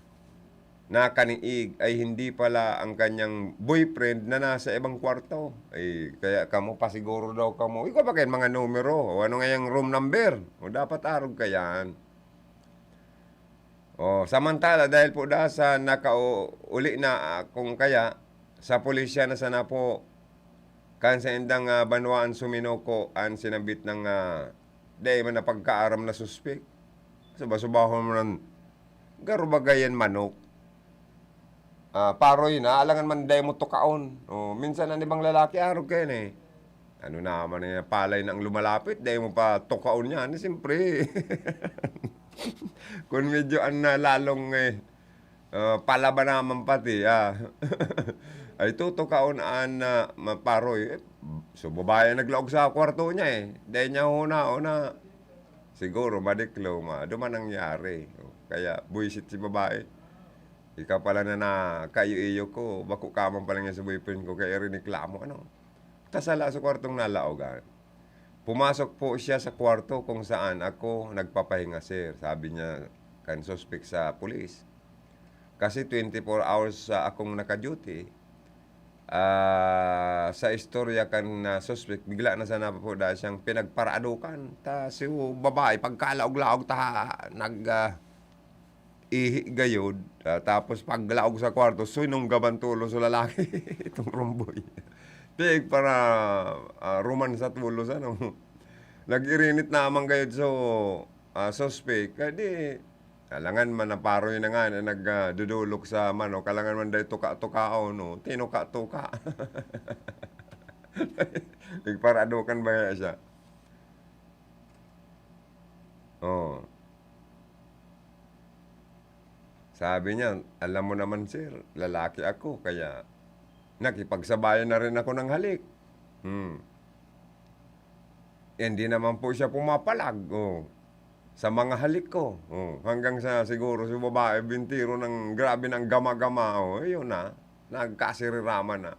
nakaniig ay hindi pala ang kanyang boyfriend na nasa ibang kwarto. Ay, kaya kamo, pasiguro daw kamo. Igwa pa kayan mga numero. O ano ngayang room number? O dapat arog kayan. O, samantala, dahil po daa sa nakau-, uli na, ah, kung kaya, sa pulisya na sana po, kan sa indang, ah, banwaan suminuko an sinambit ng, ah, dai man napagkaaram na suspek. Suba-subahon mo nan garo baga yan manok. Ah, paroy na, alangan man dai mo tukaon. O, minsan an ibang lalaki, arog kayan eh. Ano naman eh, palay na ang lumalapit, dai mo pa tukaon yan. Eh, siyempre. Kung medyo an, ah, lalong, eh, ah, palaba naman pati, ah. Ay, tutukaon an, ah, maparoy. Eh, so, babae ang naglaog sa kwarto niya, eh. Dai niya huna-huna. Siguro, madiklom, ah, duman nangyari. O, kaya, buwisit si babae. Ikaw pala na nakaiyo-iyo ko, bako ka man pala niya sa boyfriend ko, kaya riniklamo, ano? Ta sala sa kwartong nalaogan. Pumasok po siya sa kwarto kung saan ako nagpapahinga, sir, sabi niya kan suspek sa pulis. Kasi twenty-four hours sa akong naka-duty. Ah, sa istorya kan, ah, suspek, bigla na sana po daa siyang pinagparaadokan. Ta si babae, pagkalaog-laog ta, nag, ah, ihi gayod, ah, tapos paglaog sa kwarto, sinunggaban tolos so lalaki, itong romboy. Pig para, ah, romansa tolos, ano. Nag-irinit naman gayod so, ah, suspek. Kaya di, alangan man naparoy na nga na nag, ah, dudulok sa manok, alangan man dai tuka-tukaon, no? Tinuka-tuka. Nagparadokan ba kaya siya? Oh. Sabi niya, "Alam mo naman, sir, lalaki ako, kaya nakipagsabayan na rin ako ng halik." Hmm. Hindi naman po siya pumapalag, oh, sa mga halik ko. Oh, hanggang sa siguro si babae, bintiro ng grabe ng gama-gama, oh, ayun na, nagkasiriraman na.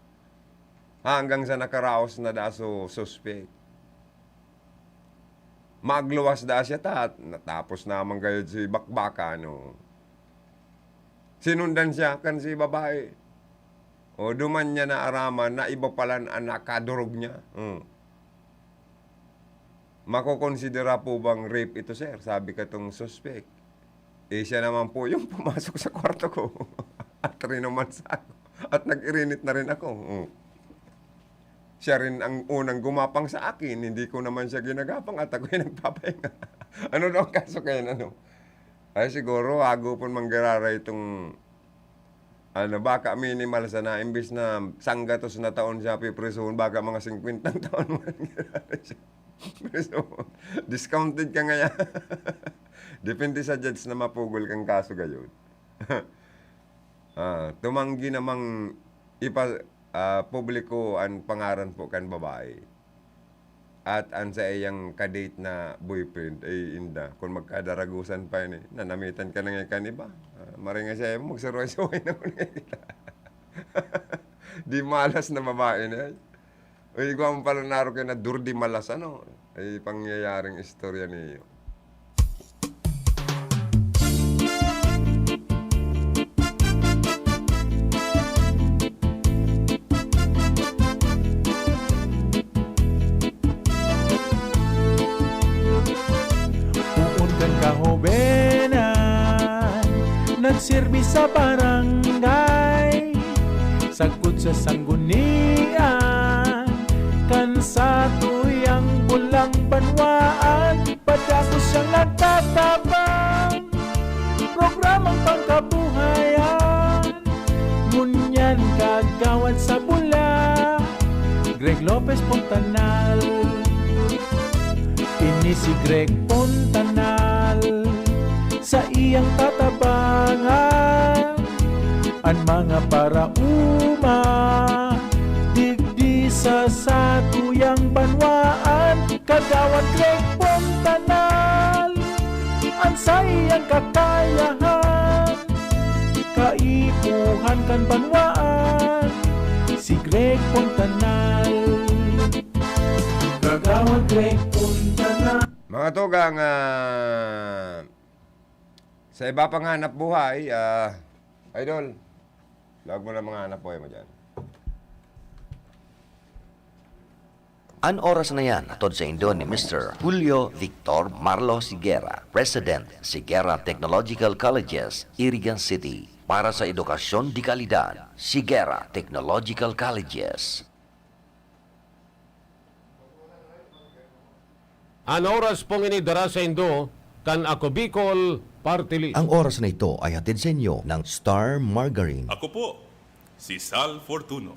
Hanggang sa nakaraos na da so suspek. Magluwas da siya ta, natapos naman gayod si bakbakan, oh. Sinundan siya kan si babae. O, duman niya naaraman na iba pala an nakadurog niya. Hmm. "Makokonsidera po bang rape ito, sir?" sabi katong suspek. Eh, siya naman po yung pumasok sa kwarto ko at rinomansa ako. At nag-irinit na rin ako. Hmm. Siya rin ang unang gumapang sa akin. Hindi ko naman siya ginagapang at ako'y nagpapahinga. Ano daw ang kaso kaya, ano? Ay, siguro, agupon manggiraray itong, ano, baka minimal sana, imbis na sanggatos na taon siya piprisuhon, baka mga singkwentang taon man giraray siya piprisuhon. Discounted ka ngaya. Depende sa judge na mapugol kang kaso gayon. Ah, tumanggi namang ipa-, ah, publiko an pangaran po kan babae. At an saiyang ka-date na boyfriend ay inda, kun magkadaragusan pa ini, nanamitan ka na nga kan iba. Ah, maray nga siya, magsuroy-suroy na kun nga kita. Di malas na babae na yan. Uy, igwa mo pala naro kay na durdi malas, ano? Ay, pangyayaring istorya niyo. Poon kan kahobenan, nagserbi sa barangay, sagkod sa sanggunian, kan satuyang bulang banwaan, padagos siyang nagtatabang. Programang pangkabuhayan, ngunyan kagawad sa bula, Greg Lopez Fontanal. Ini si Greg Fontanal, saiyang tatabangan an mga paraoma digdi sa satuyang banwaan. Kagawad Greg Fontanal, an saiyang kakayahan, kaipuhan kan banwaan, si Greg Fontanal. Kagawad Greg Fontanal. Mga tugang, ah, sa iba pang hanap buhay, ah, Idol, laog mo na mga hanap buhay mo dyan. An oras na yan, hatod saindo ni Mister Julio Victor Marlo Siguera, President, Siguera Technological Colleges, Irigan City. Para sa edukasyon de kalidad, Siguera Technological Colleges. An oras pong ini dara saindo kan Ako Bicol Party List. Ang oras na ito ay hatid sa inyo ng Star Margarine. Ako po, si Sal Fortuno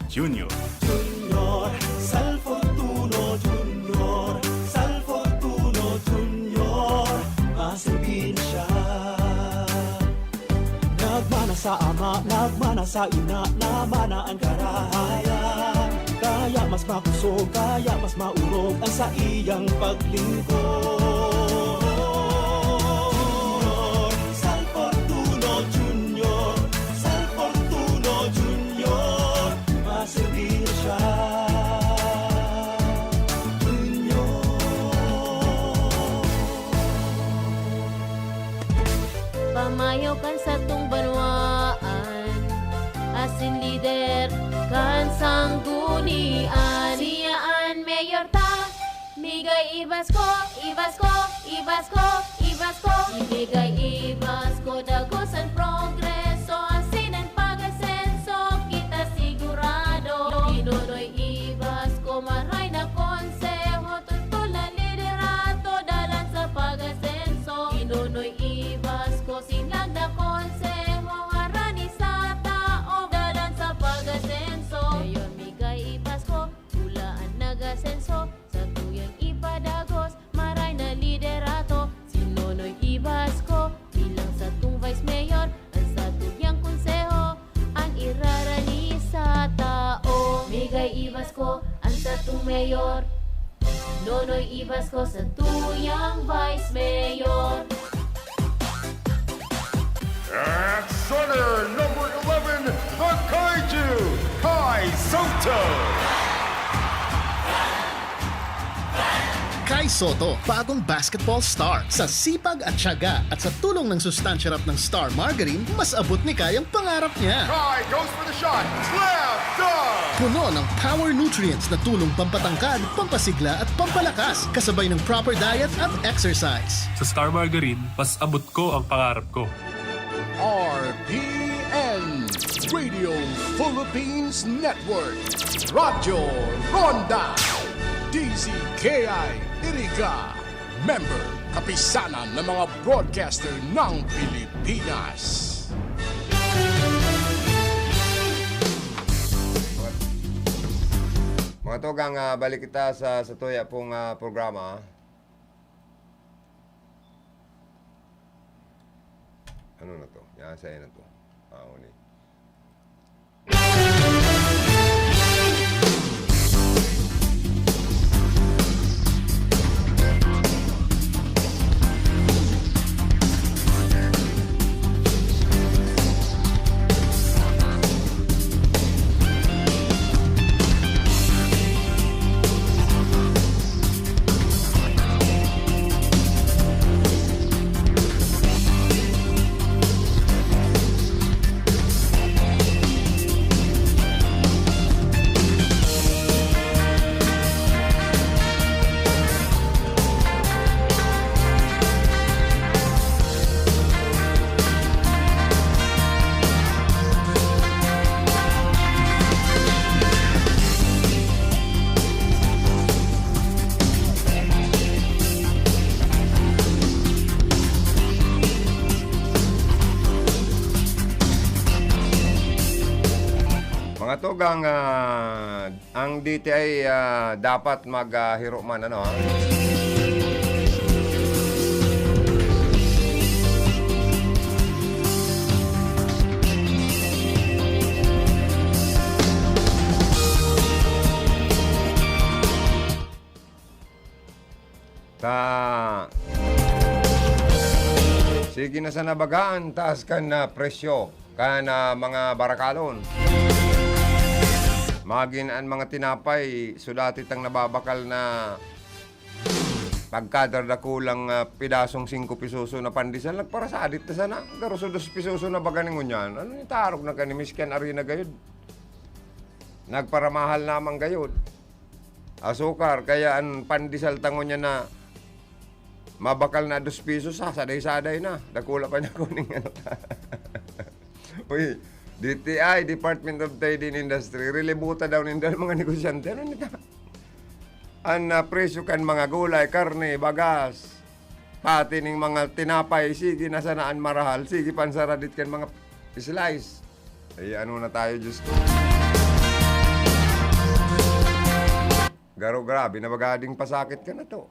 Junior. Junior, Sal Fortuno Junior, Sal Fortuno Junior, maserbi na siya. Nagmana sa ama, nagmana sa ina, namana an karahayan. Kaya mas makusog, kaya mas maurog an saiyang paglingkod. Junior, Sal Fortuno Junior, Sal Fortuno Junior, maserbi na siya. Junior. Pamayo kan satong banwaan, asin lider kan sanggunian. Siya an mayor ta, Migay Ibasko, Ibasko, Ibasko, Ibasko. Migay Ibasko, dagos an progreso, asin an pag-asenso, kita sigurado. Ni Nonoy Ibasko, maray na konseho, totol na liderato, dalan sa pag-asenso. Ni Nonoy Ibasko, sinlag na konseho, harani sa tawo, dalan sa pag-asenso. Mayor Migay Ibasko, pula an nag-asenso, satuyang ipadagos, maray na liderato. Si Nonoy Ibasko, bilang satong Vice Mayor, Noy Ibas ko sa tuyang Vice Mayor. At center number eleven, the Kaiju, Kai Soto. Kai Soto, bagong basketball star. Sa sipag at tiyaga at sa tulong ng sustansya rap ng Star Margarine, mas abot ni Kai ang pangarap niya. Kai goes for the shot. Slam dunk! Puno ng power nutrients na tulong pampatangkad, pampasigla at pampalakas, kasabay ng proper diet at exercise. Sa Star Margarine, mas abot ko ang pangarap ko. R P N, Radio Philippines Network, Radyo Ronda, D Z K I Iriga, member, kapisanan ng mga broadcaster ng Pilipinas. Mga tugang, ah, balik kita sa, sa tuya pong, ah, programa. Ano na to? Yan, sa'yo na to. Ah, uni. Mga tugang, ah, ang D T I, ah, dapat mag, ah, hiro man, ano, ha? Ta, sige na sana baga an taas kan, ah, presyo kan, ah, mga barakalon. Magin an mga tinapay, sudati tang nababakal na pagkadarakulang, ah, pidasong singko pisoso na pandesal, nagparasadit na sana. Garo sa dos pisoso na baga nin ngunyan. Ano ni tarog na kani, miskan ari na gayod? Nagparamahal na man gayod. Asukar, kaya an pandesal ta ngunyan na mabakal na dos pisos, ha, saday-saday na. Dakula pa niya kuning ano. Uy, D T I, Department of Trade and Industry, rilibuta daw ninda an mga negosyante. Ano nita? An, ah, presyo kan mga gulay, karne, bagas, pati ning mga tinapay, sige na sana an marahal, sige pansaradit kan mga slice. Ay, ano na tayo, Diyos ko. Garo, grabe na baga ding pasakit ka na to.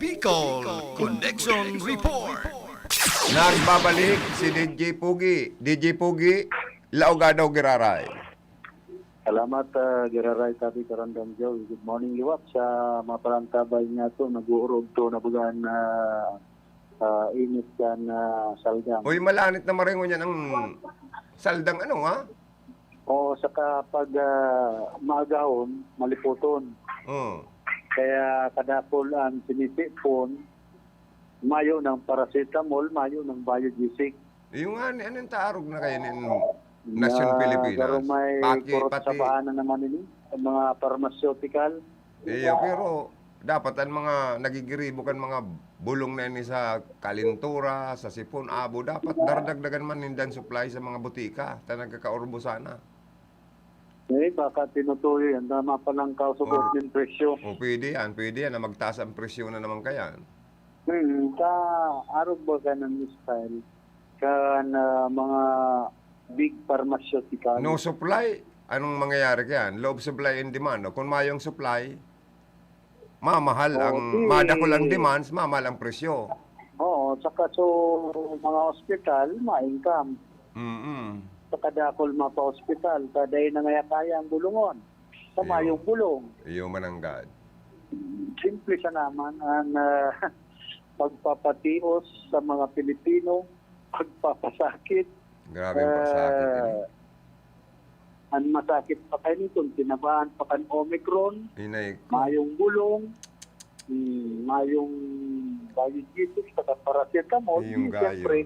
Bicol Connection Report. Nagbabalik si D J Pogi. D J Pogi, laog ka daw, giraray. Salamat, ah, giraray, Tabi Karandang Joey. Good morning liwat sa mga palantabay nga to, nag-uurog to, nabugaan na, ah, init kan, ah, saldang. Uy, malanit na maringon yan ang saldang, ano, ha? Oo, saka pag, ah, maagahon, malipoton. Oo. Kaya kadakol ang sinisipon, mayo ng paracetamol, mayo ng biogesic. Yung nga, ni-, ano yung taarog na kayo nin Nasyon Pilipinas? Garo may paki-, kurot pati sa baana naman ini, sa mga pharmaceutical. Iyo, pero dapat ang mga nagigiribo kan mga bulong na ini sa kalintura, sa sipon, abo, dapat daradagdagan man nindan supply sa mga butika, ta nagkakaurbo sana. Eh, baka tinutuyo yan, tama pa lang kausubot ng presyo. O, pwede yan, pwede yan, na magtaas ang presyo na naman kayan. Hmm, sa arog ba ka ng style? Kan, ah, mga big pharmaceutical. No supply, anong mangyayari kayan? Law of supply and demand, no? Kung mayong supply, mamahal ang, madakul ang demands, mamahal ang presyo. Oo, saka so, mga ospital, ma-income. Mm-mm. Saka dakul mapa-ospital, sa dahil na nga kaya ang bulungon. Sa mayong bulong. Iyo mananggad. Simple sana man ang, ah, pagpapatios sa mga Pilipino, pagpapasakit. Grabe ang pasakit, ah, ini. Ang masakit pa kaini kun kinabahan pa kan Omicron, Inay ko. Mayong bulong, hmm, mayong diabetes, saka paracetamol, Iyong di gayo. Siyempre,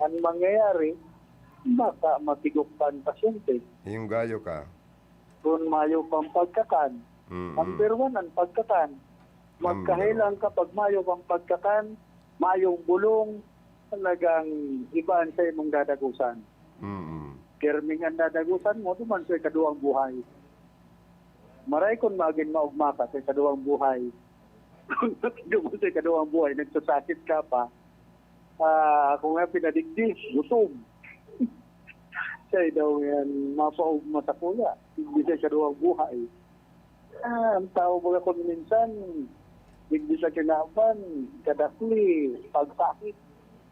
ang mangyayari, baka matigok pa ang pasyente. Iyong gayo ka. Kun mayo pang pagkakan, Mm. number one ang pagkakan. Number Magkahelang one. Kapag mayo pang pagkakan, mayong bulong, talagang iba ang sa imong dadagusan. Mm. Pirming ang dadagusan mo, duman sa ikaduwang buhay. Maray kun magin maugma ka sa ikaduwang buhay. Duman sa ikaduwang buhay, nagsasakit ka pa. Ah, ako nga pinadigdi, gutom. Siya daw yan, mapaugma sa kuya. Hindi siya kaduwang buhay. Ah, ang tao baga kung minsan, hindi siya kinaban, kadakli, pagsakit.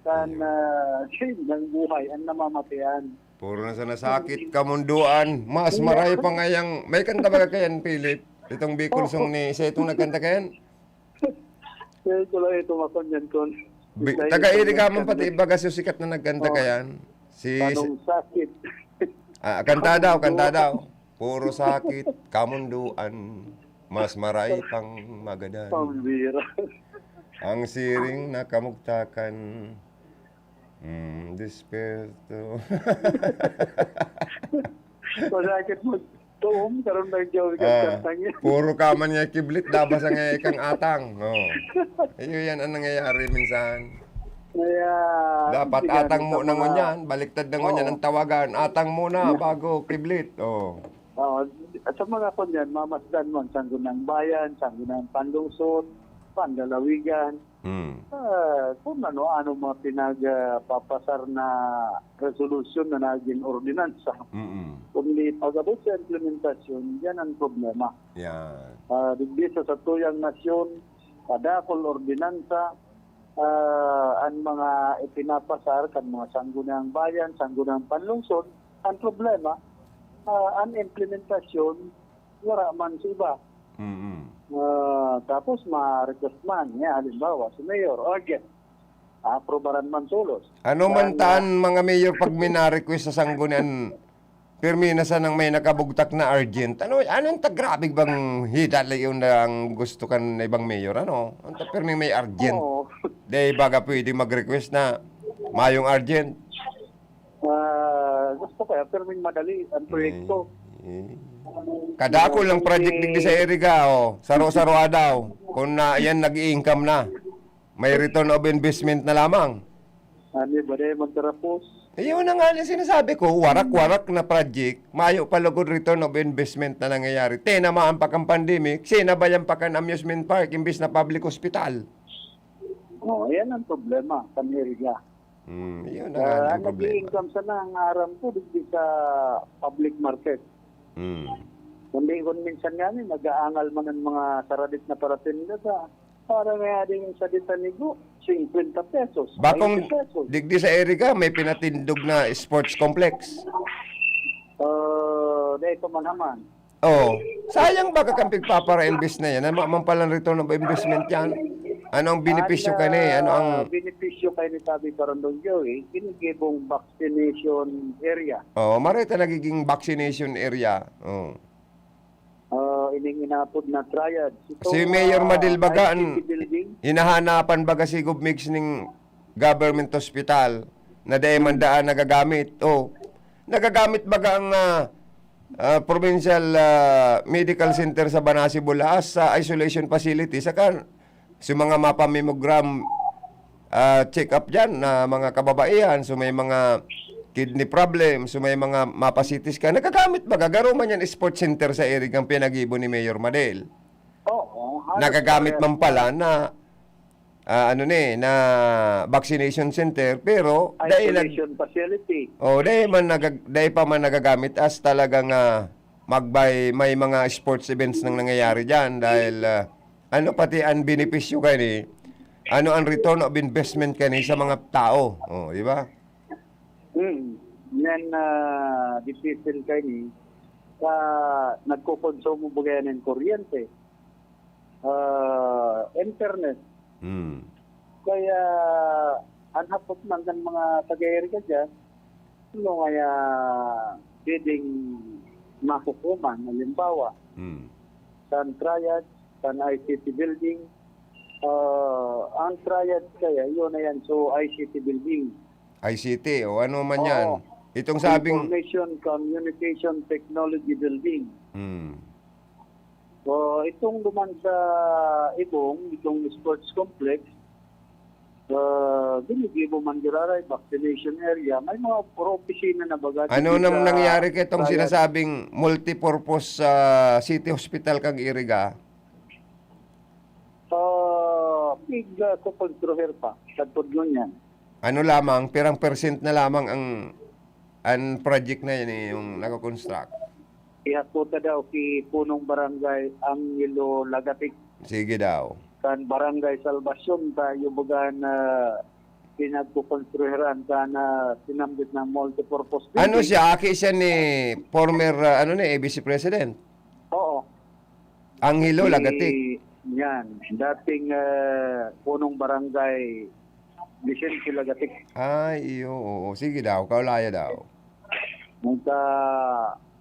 Kan, Ayun. ah, sin ng buhay, ang namamatayan. Puro na sa nasakit, kamunduan, mas Iya. maray pa ngayang, may kanta ba kayan, Philip? Itong Bicol Oo. song ni, siya itong nagkanta kayan? Kaya ko lang ito makonyan kon Bi-, Dahil taga ito Iriga man nagkanta pati na iba, kasi sikat na nagkanta Oh. kayan. Si, Tanong sakit. ah, kanta daw, kanta Kamunduan. daw. Puro sakit, kamunduan, mas maray pang magadan. Pambira. Ang siring na kamugtakan, mm, desperto. Masakit mo. Tuom, karon lang daw Ah, ikakantang yan. puro ka man nga kiblit, dabas ang ikang atang. Oh. Iyo yan ang nangyayari minsan. Kaya, Dapat sige, atang ano, mo sa na mga ngunyan, baliktad na ngunyan Oo. ang tawagan. Atang muna Yeah. bago kiblit. Oh. Oo, sa mga kunyan, mamasdan mo ang Sangguniang Bayan, Sangguniang Panlungsod, Panlalawigan. Hmm. Ah, kung ano-ano mga pinagpapasar na resolusyon na naging ordinansa. Mm-mm. Kundi pag-abot sa implementasyon, yan ang problema. Yan. Ah, digdi sa satuyang nasyon, kadakol ordinansa, ah, ang mga ipinapasar kan mga Sangguniang Bayan, Sangguniang Panlungsod, ang problema, ah, ang implementasyon, wala man sa iba. Mm-mm. Ah, tapos ma-request man, niya, halimbawa, si Mayor, urgent. Aprobaran man tolos. Ano man Yan, ta an mga mayor pag mina-request sa sanggunian, pirmi na sanang may nakabugtak na urgent? Ano, ano ta grabe bang hidalayon na ang gusto kan ibang mayor? Ano? Ang ta pirmi may urgent? Oo. Di baga pwede mag-request na mayong urgent? Ah, gusto kaya, pirming madali ang proyekto. Eh, eh. Kadakol ang project digdi sa Iriga, oh. Saro-saro daw. Kung na, yan, nag-i-income na. May return of investment na lamang. Ano ba na yung magtarapos? Ayun na nga yung sinasabi ko, warak-warak na project, mayo pa lugod return of investment na nangyayari. Tinamaan pa kang pandemic, sinabayan pa kan amusement park, imbis na public hospital. Oh, yan ang problema, kan Iriga. Hmm, yun na nga Ah, ang problema. Nag-i-income sana ang aram ko digdi sa public market. Hmm. Kundi kung minsan nga ni, nag-aangal man ang mga saradit na paratinda sa, para nga din yung sadit sa nigo, singkwenta pesos, Bakong baynte pesos. digdi sa Iriga, may pinatindog na sports complex. Ah, dahil pa man naman. Oh, sayang baga kan pigpapara-invest na yan. Ano man palang return of investment yan? Ano ang benepisyo Ano, kani? Ano ang benepisyo kay ni Tabi Parandong Joey? Ginigibong vaccination area. Oh, marita nagiging vaccination area. Oh. Ah, ining inapod na triad. Si Itong, Mayor ah, Madil baga, I C T an building. hinahanapan baga si Gov Migs ning government hospital na dai man Hmm. daan nagagamit. Oh, nagagamit baga ang, ah, ah, provincial, ah, medical center sa Banasi, Bulaas sa isolation facility, saka sa mga mapa-mammogram, ah, check-up diyan na mga kababaihan, so may mga kidney problem, so may mga mapa-C T scan, nagagamit baga, garo man yan sports center sa Iriga ang pinag-ibo ni Mayor Madel. Oo, halos Nagagamit parehas man pala na, ah, ano ni, na vaccination center, pero dahil nag- Isolation facility. Oh, dahil man nagag-, dahil pa man nagagamit as talagang, ah, magbay-, may mga sports events nang nangyayari diyan dahil, ah, ano pati ang benepisyo kani, ano ang return of investment kani sa mga tao? Oh, di ba? Hmm. Yan, ah, difícil kani sa nagkokonsumo baga yan ng kuryente. ah, internet. Hmm. Kaya, an hapot man kan mga taga-iriga diyan, ano kaya pwedeng makukuman, halimbawa, Hmm. sa Triad, sa I C T building, ah, ang Triad kaya, yun na yan. So, I C T building. I C T, o ano man Oo. yan. Itong sabing Information Communication Technology Building. Hmm. So, itong duman sa Ibong, itong sports complex, ah, ginigibo man giraray, vaccination area, may mga puro opisina na baga, Ano dito nang sa nangyari kay itong Triad. sinasabing multipurpose, ah, city hospital kang Iriga? Ah, pig, ah, kukonstruhir pa, sagpod ngunyan. Ano lamang, pirang percent na lamang ang, ang project na yan, eh, yung nako-construct? Ihaputa daw ki punong barangay Angelo Lagatik. Sige daw. Kan Barangay Salvacion, tayo baga na pinagkukonstruhiran, kan, ah, sinambit na multipurpose Ano building. siya? Aki siya ni former, ah, ano ni, A B C President? Oo. Angelo Si, Lagatik. yan, dating, ah, punong barangay Vicente Lagatik. Ay, iyo, oo. Sige daw, kaulaya daw. Nagka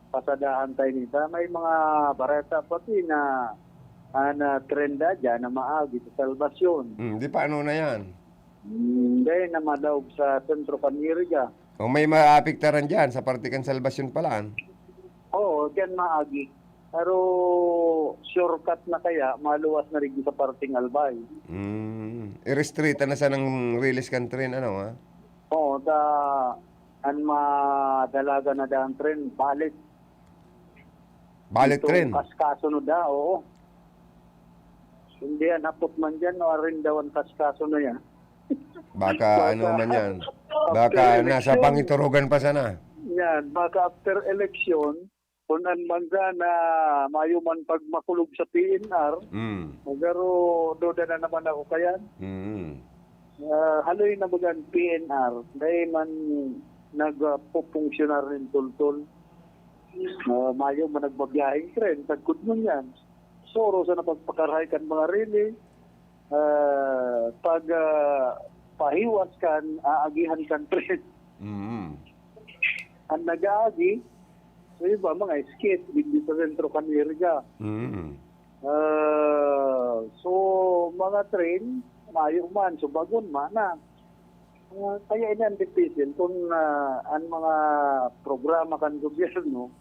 pasadahan tayo nito. May mga bareta pati na, ah, na trenda dyan na maagi sa Salvacion. Hmm, di paano na yan? Hmm, dahil na madaog sa sentro kan Iriga. O may maapektaran dyan sa parte kan Salvacion pala, ah. Oo, dyan maagi. Pero shortcut na kaya, maluwas na rin sa parting Albay. Hmm. Irestrita na sa nang release kan train, ano, ha? Oo, ta, an madalaga na daan train, balit. Balit Itong train? Kaskaso no da, oo. Hindi yan, hapot man dyan, o arin daw an kaskaso na yan. Baka Baka ano man yan. after Baka nasa election. pangiturugan pa sana. Yan, baka after election, kung an man sana, mayo man pag makulog sa P N R, Mm. pero duda na naman ako kayan. Mm. Ah, haloy na baga an P N R, dahil man nagpupunksyonar nin tultol. Ah, mayo man nagbabiyaheng tren, sagkod mo niyan. Soro sa napagpakarahay kan mga rili, ah, pag, ah, pahiwas kan aagihan kan tren. Mm. Ang nag-aagi, so iba, mga skate, digdi sa sentro kan Iriga. Mm. Ah, so, mga train, mayo man, so bagon man na. Ah, kaya ini ang dipisil kung, ah, ang mga programa kan gobyerno,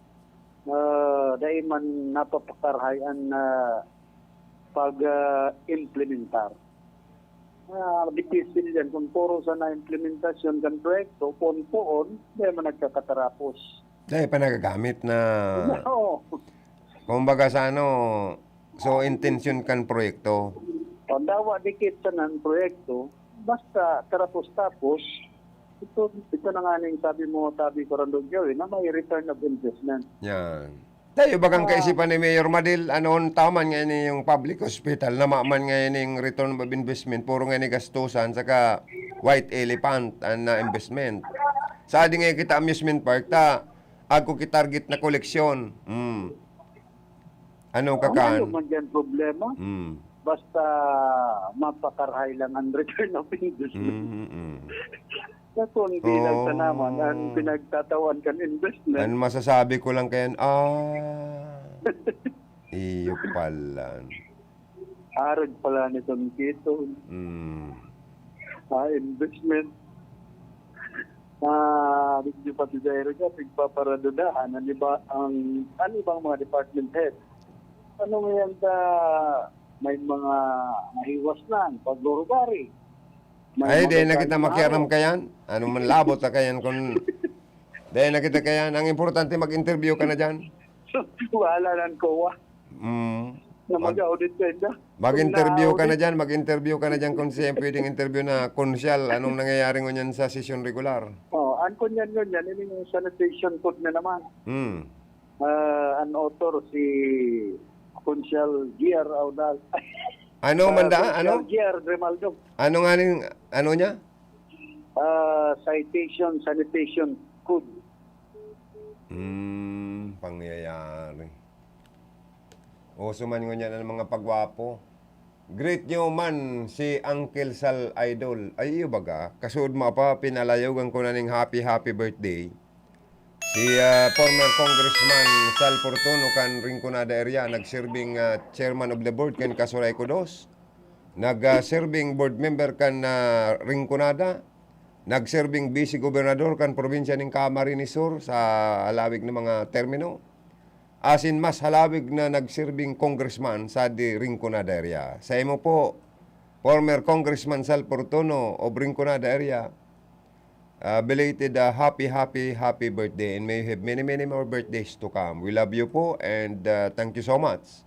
ah, dai man napapakarahay an, ah, pag, ah, implementar. Ah, dipisil yan kung puro sana implementasyon kan proyekto, poon-poon, dai man nagkakatarapos. Dai pa nagagamit na Oo. Kumbaga sa ano, so intensyon kan proyekto? O, dawa dikit sana an proyekto, basta tarapos-tapos, ito, ito na nga ning sabi mo, sabi ko, Randog Joey, na may return of investment. Yan. Tayo bagang Ah. kaisipan ni Mayor Madil, ano, tama nga ini yung public hospital, na man nga ini yung return of investment, puro nga ini gastusan, saka white elephant, an, ah, investment. Sa di nga kita amusement park, ta, ako ki target na koleksyon. Hmm. Ano ka Ang kan? ano man dyan problema? Hmm. Basta mapakarahay lang ang return of investment. Hmm, hmm. Sa kundi lang sa Oh. naman ang pinagtatawan kan investment. Ang masasabi ko lang kayan, ah, iyo pala. Arag pala nitong kito. Hmm. Ah, investment. Ah, medyo pati dahil ka, pigpaparadudahan ang iba, ang, ang ibang mga department head. Ano ngayon ta, may mga nahiwas na, paglurubari. May Ay, mga di na kita makiaram kayan. Ano man labot na kayan kung di na kita kayan. Ang importante, mag-interview ka na dyan. Wala nang kowa. Mm. Na Mag- mag-audit kayo dyan. Mag-interview ka na Kung na-audit. dyan, mag-interview ka na dyan kung siya yung pwedeng interview na konsyal. Anong nangyayari ngunyan sa sesyon regular? Oh, ang kunyan ngunyan, ini yung sanitation code na naman. Hmm. Ah, an author si Konsyal G R Audal. Ano, Ah, Manda? Konsyal Ano? G R Grimaldo. Ano nga ning, ano niya? Ah, citation, sanitation code. Hmm, pangyayari. Uso man ngunyan ang mga pagwapo. Greet nyo man si Uncle Sal Idol. Ay, iyo baga, kasuod mo pa, pinalayogan ko na ning happy, happy birthday. Si, ah, former Congressman Sal Fortuno kan Rinconada area, nagsirbing, ah, chairman of the board kan Kasuray Kudos. Nag, ah, serving board member kan, ah, Rinconada. Nagsirbing vice gobernador kan probinsya nin Camarines Sur sa halawig na mga termino. Asin mas halawig na nagsirbing congressman sa di Rinconada area. Sa imo po, former Congressman Sal Fortuno of Rinconada area, ah, belated, ah, happy, happy, happy birthday, and may you have many, many more birthdays to come. We love you po, and, ah, thank you so much.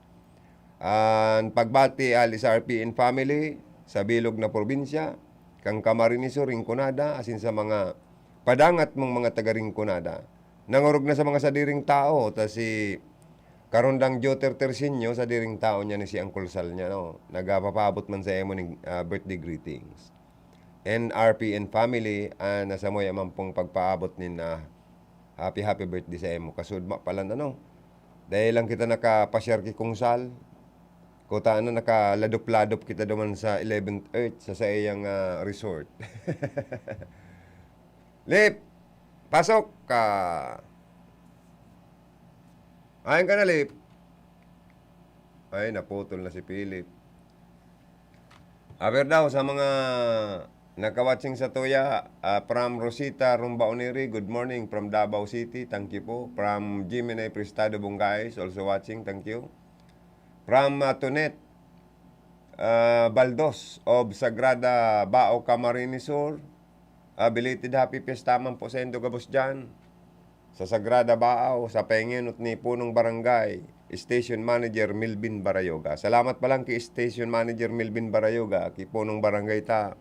An pagbati ali sa R P N family sa bilog na probinsya, kan Camarines Sur, Rinconada, asin sa mga padangat mong mga taga Rinconada. Nangorog na sa mga sadiring tao, ta si Karondang Joter Tersinyo, sadiring tao niya ni si Uncle Sal niya, no? Nagpapaabot man sa imo ning, ah, birthday greetings. And R P N family, ah, na samuya man pong pagpaabot nin, ah, happy, happy birthday sa imo. Kasudma pala na, no? Dahil lang kita nakapasyar ki Kung Sal, kuta na nakaladop-ladop kita duman sa eleventh Earth, sa saiyang, ah, resort. Lip! Pasok ka! Ayan ka na, Lip. Ay, naputol na si Philip. Aber daw sa mga nakawatching sa tuya, ah, from Rosita Rumba Oniri, good morning from Davao City. Thank you po. From Jimmy Nay Prestado Bongais, also watching. Thank you. From, ah, Tonet, ah, Baldos of Sagrada Bao, Camarines Sur. Ah, belated happy fiesta man po sa indo gabos diyan. Sa Sagrada Bao, sa pahingenot ni Punong Barangay, Station Manager Melvin Barayoga. Salamat pa lang ki Station Manager Melvin Barayoga, ki Punong Barangay ta.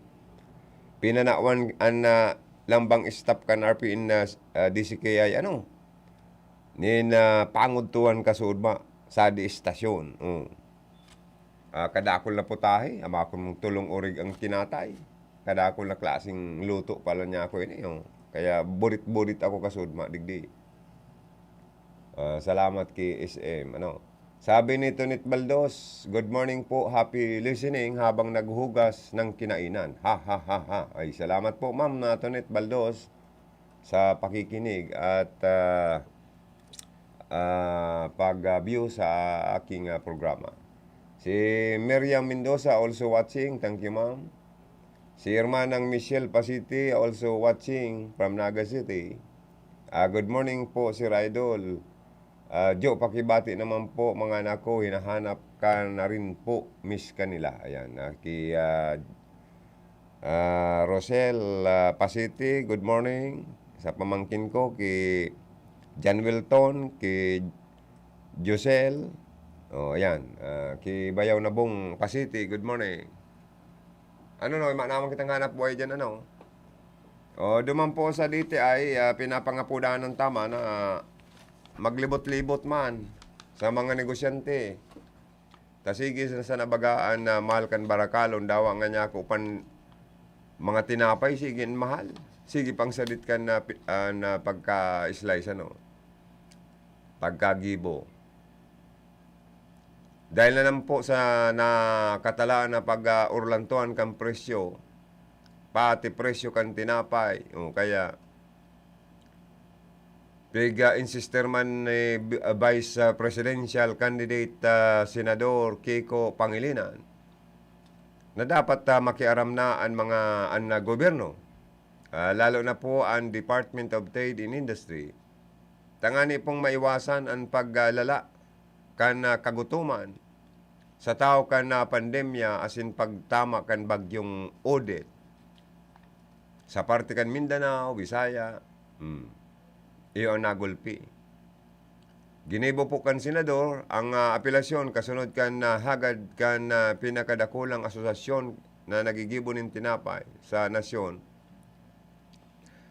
Pinanawan an, ah, lambang staff kan R P N na, ah, D C K I, ano? Nin, ah, pangudtuhan kasuodma sa di estasyon. Oh. Ah, kadakul na putahe, ama ko mong tulong orig ang kinatay. Kadakul na klaseng luto pala niya ako ini, oh. Kaya burit-burit ako kasuodma, digdi. Ah, salamat ki S M, ano. Sabi ni Tonit Baldos, "Good morning po, happy listening habang naghuhugas ng kinainan." Ha, ha, ha, ha. Ay, salamat po, Ma'am, na Tonit Baldos, sa pakikinig at, ah, ah, pag, ah, view sa aking, ah, programa. Si Miriam Mendoza also watching. Thank you, ma'am. Si Hermanang Michelle Pasiti also watching from Naga City. Ah, good morning po, Sir Idol. Ah, Jo, pakibati naman po, mga anak ko, hinahanap ka na rin po, miss ka nila. Ayan, ah, ki, ah, ah, Rosel, ah, Pasiti, good morning. Sa pamangkin ko, ki John Wilton, ki Josel. Oh, ayan. Ah, ki Bayaw Nabong Pasiti, good morning. Ano, no, ima naman kitang hanap buhay dyan, ano? O, duman po sa D T I, ah, pinapangapudahan ng tama na, ah, maglibot-libot man sa mga negosyante. Ta sige sa, sa nabagaan na mahal kan barakalon, dawa nga niya ako pan mga tinapay, sige, mahal. Sige pang sadit kan na pi-, ah, na pagka-slice, ano? Pagkagibo. Dahil na lang po sa nakatalaan na pag, ah, urlantuhan kan presyo, pati presyo kan tinapay, o kaya piga-insister man ni bi-, ah, Vice, ah, Presidential Candidate, ah, Senador Kiko Pangilinan, na dapat, ah, makiaram na an mga, an, ah, gobyerno, ah, lalo na po an Department of Trade and Industry, tangani pong maiwasan an paglala kan, ah, kagutoman sa tahaw kan, ah, pandemya asin pagtama kan bagyong Odette. Sa parte kan Mindanao, Bisaya, hmm, iyo ang nagulpi. Ginibo po kan senador ang, ah, apelasyon kasunod kan, ah, hagad kan, ah, pinakadakulang asosasyon na nagigibo nin tinapay sa nasyon,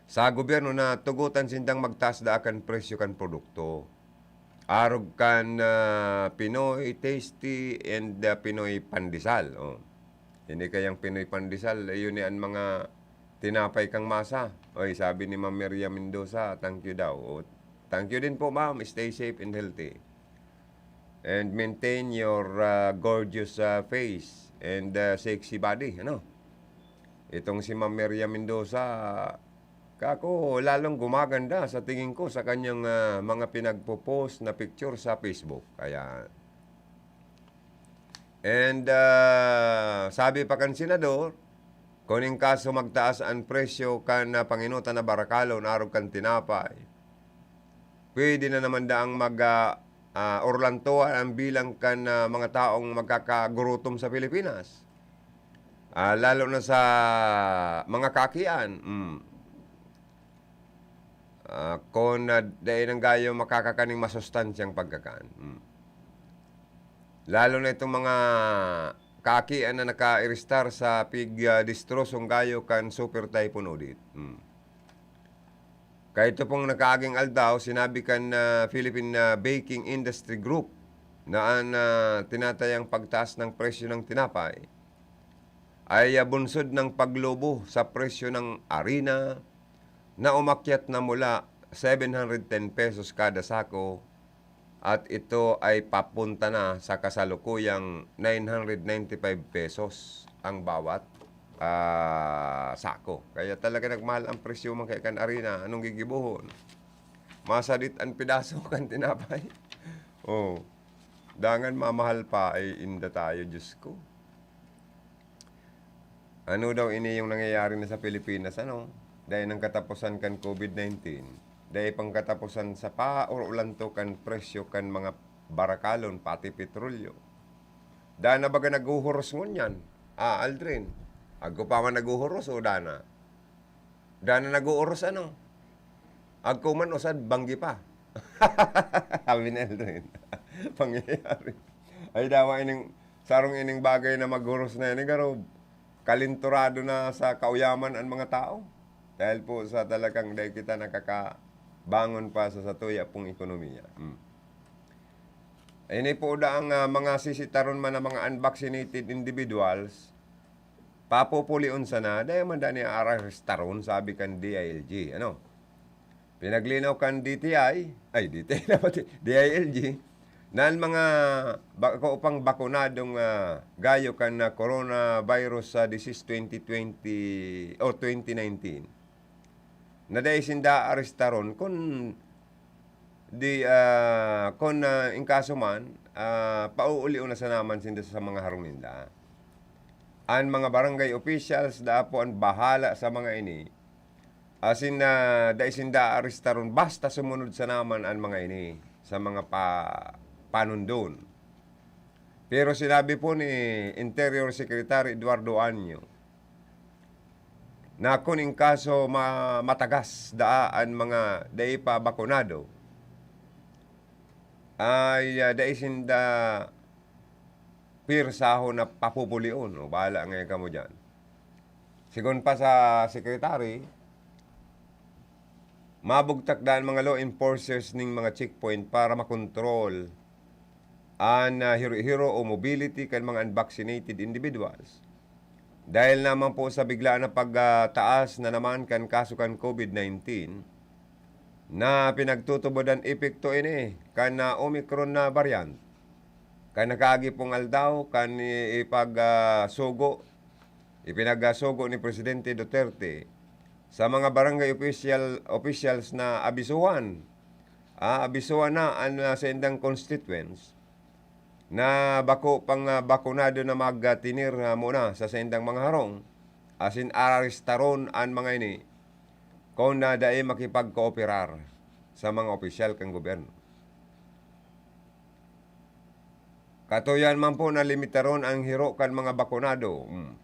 sa gobyerno na tugotan sindang magtaas daa kan presyo kan produkto. Arog kan, ah, Pinoy Tasty and, ah, Pinoy Pandesal, oh. Ini kayang Pinoy Pandesal, iyo ni an mga tinapay kan masa. Oy, sabi ni Ma'am Miriam Mendoza, thank you daw. Oh, thank you din po, ma'am. Stay safe and healthy. and maintain your, ah, gorgeous, ah, face and, ah, sexy body, ano? Itong si Ma'am Miriam Mendoza, kako, lalong gumaganda sa tingin ko sa kanyang, ah, mga pinagpo-post na picture sa Facebook. Kaya, and, ah, sabi pa kan senador, kun in kaso magtaas an presyo kan, ah, panginutan na barakalon arog kan tinapay, pwede na naman daang mag, ah, ah, orlantoan ang bilang kan, ah, mga taong magkakagurutom sa Pilipinas. Ah, lalo na sa mga kaakian. Mm. Ah, kun, ah, dai nang gayo makakakaning masustansyang pagkakan. Mm. Lalo na itong mga kaakian na nakairistar sa pig, ah, destrosong gayo kan Super Typhoon Odette. Mm. Kaito pong nakaaging aldaw, sinabi kan, ah, Philippine, ah, Baking Industry Group na an, ah, tinatayang pagtaas ng presyo ng tinapay ay, ah, bunsod ng paglobo sa presyo ng arina na umakyat na mula seven hundred ten pesos kada sako at ito ay papunta na sa kasalukuyang nine hundred ninety-five pesos ang bawat, ah, sako. Kaya talaga nagmahal ang presyo man kaya kan arina. Anong gigibohon? Masadit an pedaso kan tinapay. Oh, dangan mamahal pa ay inda tayo, Diyos ko. Ano daw ini yung nangyayari na sa Pilipinas, ano? Dai nang kataposan kan COVID nineteen. Dai pang kataposan sa paurulanto kan presyo kan mga barakalon, pati petrolyo. Dana baga naghuhuros ngunyan? Ah, Aldrin. Agko pa man naghuhuros o dana? Dana naghuhuros, ano? Agko man usad, banggi pa. Sabi ni Aldrin. Pangyayari. Ay, dawa ining, sarong ining bagay na maghuros na yan, eh, garo, kalinturado na sa kauyaman ang mga tao. Dahil po sa talagang dahil kita nakakabangon pa sa satuya pong ekonomiya. Hmm. Ini po daang, ah, mga sisitaron man ang mga unvaccinated individuals, papupulion sana, dahil man dani aarestaron, sabi kan D I L G, ano? Pinaglinaw kan D T I, ay, D T I na pati, D I L G, na an mga bako pang bakunadong, ah, gayo kan, ah, coronavirus sa disease twenty twenty o twenty nineteen, na dai sinda aarestaron kun di, ah, kun, ah, in kaso man, ah, pauulion na sana man sinda sa mga harong ninda. An mga barangay officials daa po an bahala sa mga ini, asin na dai sinda aarestaron basta sumunod sana man an mga ini sa mga pa-, panundon. Pero sinabi po ni Interior Secretary Eduardo Año na kun in kaso ma-, matagas daa an mga dai pa bakunado, ay, ah, dai sinda pirsahon na papupulion. O, bahala ngayon kamo diyan. Sigon pa sa secretary, mabugtak daa an mga law enforcers ning mga checkpoint para makontrol an, ah, hiro-hiro o mobility kan mga unvaccinated individuals. Dahil naman po sa biglaan na pagtaas na naman kan kaso kan COVID nineteen, na pinagtutubod an epekto ini kan, ah, Omicron na variant. Kan nakaagi pong aldaw, kan i-, ipag, ah, sugo, ipinagsugo ni Presidente Duterte sa mga barangay official, officials na abisuhan, ah, abisuhan na an, ah, saindang constituents na bako pang, ah, bakunado na magtinir, ah, muna sa saindang mga harong, asin arestaron an mga ini kun na dai makipagkooperar sa mga opisyal kan gobyerno. Katuyan man po na limitaron ang hiro kan mga bakunado. Hmm.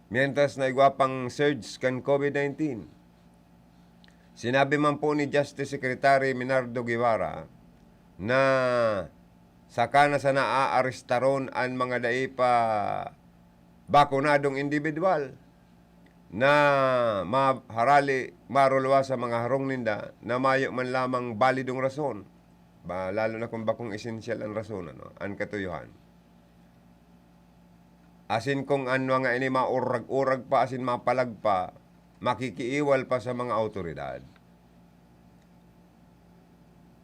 Mientras na igwa pang surge kan COVID nineteen. Sinabi man po ni Justice Secretary Minardo Guevara na saka na sana aarestaron an mga dai pa bakunadong individual na maharali, maruluwas sa mga harong ninda na mayo man lamang balidong rason, ba, lalo na kung bakong esensyal an rason, ano, an katuyohan. Asin kung an mga ini maurag-urag pa asin mapalag pa, makikiiwal pa sa mga awtoridad.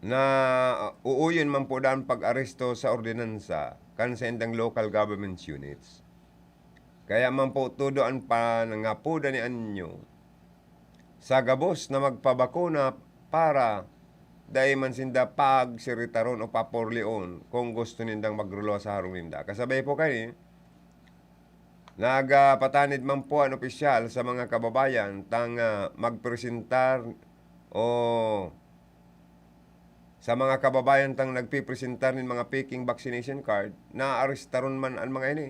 na uuyon man po daa an pag-aresto sa ordinansa kan saindang local government units. Kaya man po todo an panangapodan ni anyo sa gabos na magpabakuna para dai man sinda pagsiritaron o paporlion kung gusto nindang magruluwas sa harong ninda. Kasabay po kani, nagpatanid man po an opisyal sa mga kababayan tang, ah, magpresentar o sa mga kababayan tang nagpipresentar nin mga peking vaccination card, naarestaron man an mga ini.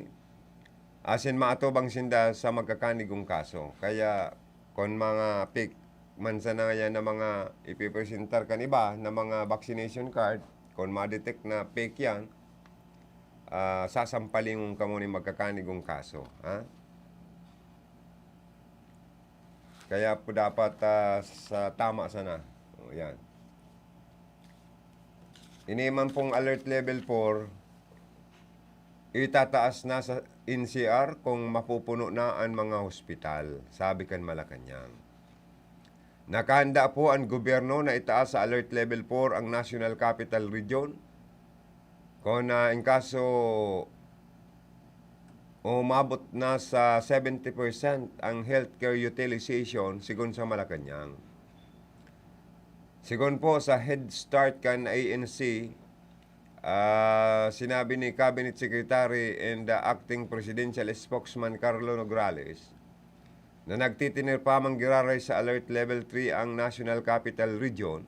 Asin maatubang sinda sa magkakanigong kaso. Kaya, kun mga fake man sana yan na mga ipipresentar kan iba na mga vaccination card, kun ma-detect na fake yan, ah, sasampalingon kamo nin magkakanigong kaso, ha? Kaya po dapat, ah, sa tama sana. O, yan. Ini man pong alert level four, itataas na sa N C R kung mapupuno na an mga hospital, sabi kan Malacañang. Nakahanda po an gobyerno na itaas sa alert level four ang National Capital Region. Kung, ah, in kaso umabot na sa seventy percent ang healthcare utilization, sigon sa Malacañang. Sigon po sa Head Start kan A N C, ah, sinabi ni Cabinet Secretary and, ah, Acting Presidential Spokesman Carlo Nograles na nagtitinir pa man giraray sa Alert Level three ang National Capital Region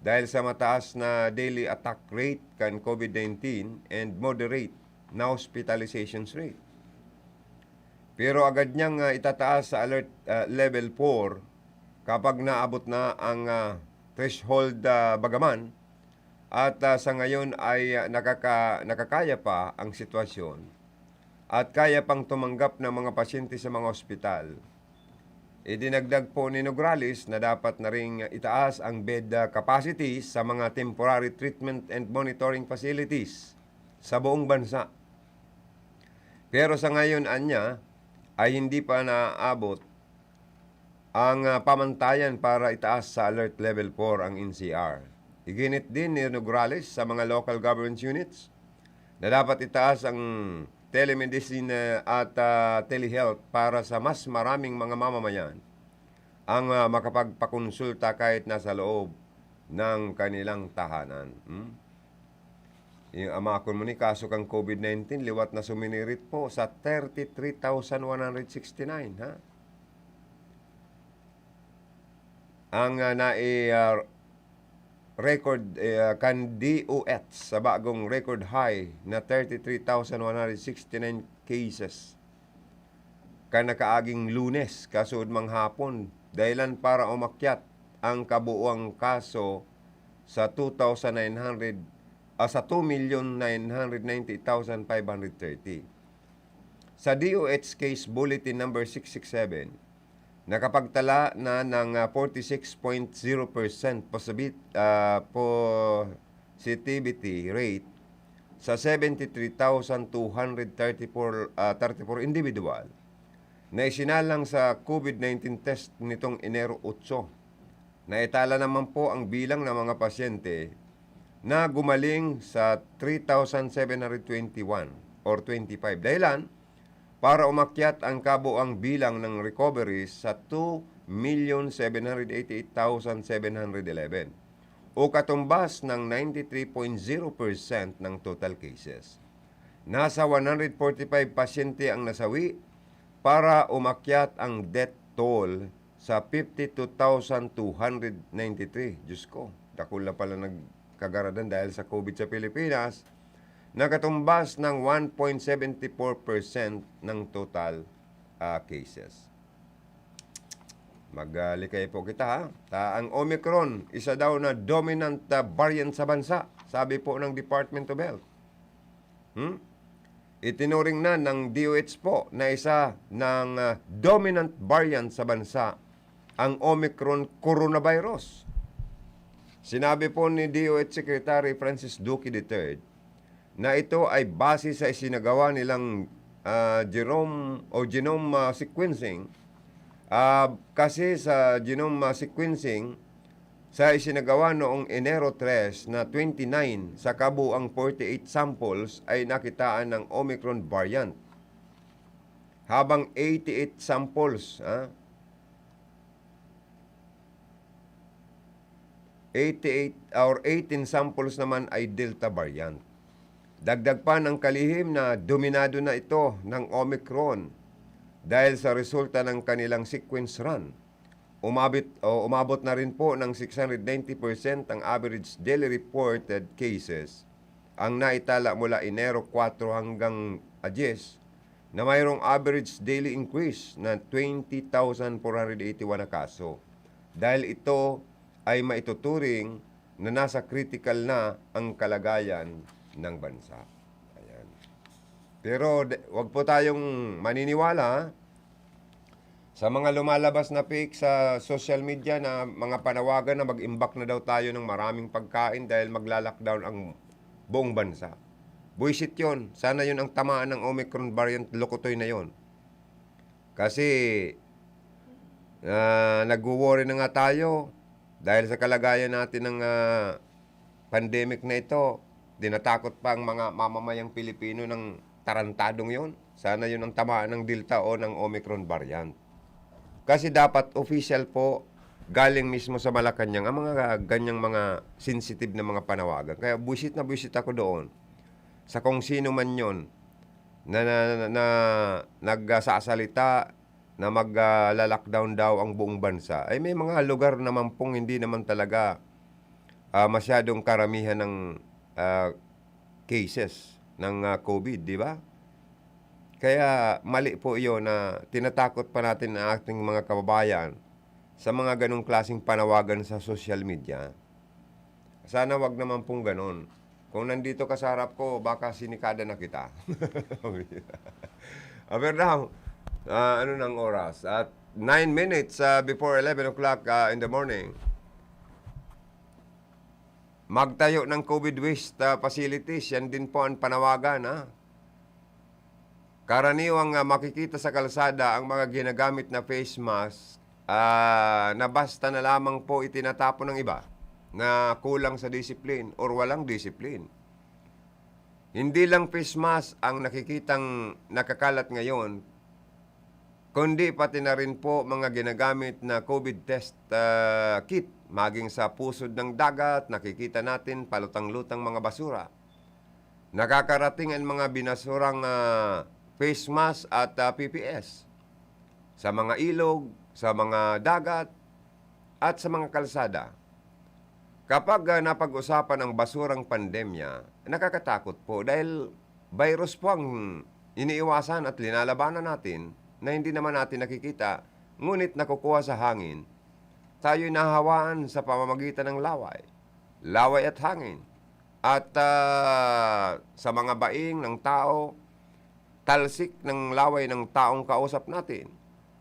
dahil sa mataas na daily attack rate kan COVID nineteen and moderate na hospitalizations rate. Pero agad niyang, ah, itataas sa alert, ah, level four kapag naabot na ang, ah, threshold, ah, bagaman at, ah, sa ngayon ay, ah, nakaka-, nakakaya pa ang sitwasyon at kaya pang tumanggap ng mga pasyente sa mga ospital. Idinagdag po ni Nograles na dapat na ring itaas ang bed, ah, capacity sa mga temporary treatment and monitoring facilities sa buong bansa. Pero sa ngayon, anya, ay hindi pa naaabot ang, ah, pamantayan para itaas sa Alert Level four ang N C R. Iginit din ni Nograles sa mga local government units na dapat itaas ang telemedicine, ah, at, ah, telehealth para sa mas maraming mga mamamayan ang, ah, makapagpakonsulta kahit nasa loob ng kanilang tahanan. Hmm? Yung amakon mo ni kaso kang COVID nineteen, liwat na suminirit po sa thirty-three thousand one hundred sixty-nine, ha? Ang, ah, nai-, ah, record, eh, ah, kan D O H sa bagong record high na thirty-three thousand one hundred sixty-nine cases kan nakaaging Lunes, kasuod manghapon, dahilan para umakyat ang kabuoang kaso sa two thousand nine hundred, ah, sa two million nine hundred ninety-eight thousand five hundred thirty. Sa D O H Case Bulletin Number six six seven, nakapagtala na ng, ah, forty-six point zero percent posibit-, ah, positivity rate sa seventy-three thousand two hundred thirty-four, ah, thirty-four individual na isinalang sa COVID nineteen test nitong Enero otso. Naitala naman po ang bilang ng mga pasyente na gumaling sa three thousand seven hundred twenty-one or twenty-five. Dahilan para umakyat ang kabuang bilang ng recoveries sa two million seven hundred eighty-eight thousand seven hundred eleven o katumbas ng ninety-three point zero percent ng total cases. Nasa one hundred forty-five pasyente ang nasawi para umakyat ang death toll sa fifty-two thousand two hundred ninety-three. Diyos ko, dakul na pala nagkagaradan dahil sa COVID sa Pilipinas. Nakatumbas ng one point seven four percent ng total, ah, cases. Maglikay po kita, ha? Ta, ang Omicron, isa daw na dominant, ah, variant sa bansa, sabi po ng Department of Health. Hmm? Itinuring na ng D O H po na isa ng, ah, dominant variant sa bansa ang Omicron coronavirus. Sinabi po ni D O H Secretary Francis Duque the third na ito ay base sa isinagawa nilang, ah, jerome o genome, ah, sequencing. Ah, kasi sa genome, ah, sequencing, sa isinagawa noong Enero tres na twenty-nine, sa kabuuang forty-eight samples ay nakitaan ng Omicron variant, habang eighty-eight samples, ah, eighty-eight or eighteen samples naman ay Delta variant. Dagdag pa ng kalihim na dominado na ito ng Omicron dahil sa resulta ng kanilang sequence run. Umabit, o umabot na rin po ng six hundred ninety percent ang average daily reported cases ang naitala mula Enero kwatro hanggang, ah, diyes, na mayroong average daily increase na twenty thousand four hundred eighty-one na kaso. Dahil ito ay maituturing na nasa critical na ang kalagayan ng bansa. Ayan. Pero de-, wag po tayong maniniwala, ha? Sa mga lumalabas na fake sa social media na mga panawagan na mag-imbak na daw tayo ng maraming pagkain dahil magla-lockdown ang buong bansa. Buwisit yon. Sana yon ang tamaan ng Omicron variant, lukutoy na yon. Kasi, ah, nagwo-worry na nga tayo dahil sa kalagayan natin ng, ah, pandemic na ito. Tinatakot pa ang mga mamamayang Pilipino ng tarantadong yon. Sana yon ang tamaan ng Delta o ng Omicron variant. Kasi dapat official po, galing mismo sa Malacañang ang mga ganyang mga sensitive na mga panawagan. Kaya buwisit na buwisit ako doon sa kung sino man yon na, na, na, na nagsasalita na mag, ah, la-lockdown daw ang buong bansa. Ay, may mga lugar naman pong hindi naman talaga, ah, masyadong karamihan ng, ah, cases ng, ah, COVID, di ba? Kaya mali po iyon na tinatakot pa natin ang ating mga kababayan sa mga ganong klaseng panawagan sa social media. Sana wag naman pong ganon. Kung nandito ka sa harap ko, baka sinikada na kita. Aber daw, ah, ano ng oras? At nine minutes, ah, before eleven o'clock, ah, in the morning. Magtayo ng COVID waste, ah, facilities, yan din po ang panawagan, ha? Karaniwang, ah, makikita sa kalsada ang mga ginagamit na face mask, ah, na basta na lamang po itinatapon ng iba na kulang sa disiplin or walang disiplin. Hindi lang face mask ang nakikitang nakakalat ngayon, kundi pati na rin po mga ginagamit na COVID test, ah, kit. Maging sa pusod ng dagat, nakikita natin palutang-lutang mga basura. Nakakarating ang mga binasurang, ah, face mask at, ah, P P S sa mga ilog, sa mga dagat, at sa mga kalsada. Kapag, ah, napag-usapan ang basurang pandemya, nakakatakot po dahil virus po ang iniiwasan at linalabanan natin na hindi naman natin nakikita, ngunit nakukuha sa hangin. Tayo'y nahahawaan sa pamamagitan ng laway, laway at hangin. At, ah, sa mga baing ng tao, talsik ng laway ng taong kausap natin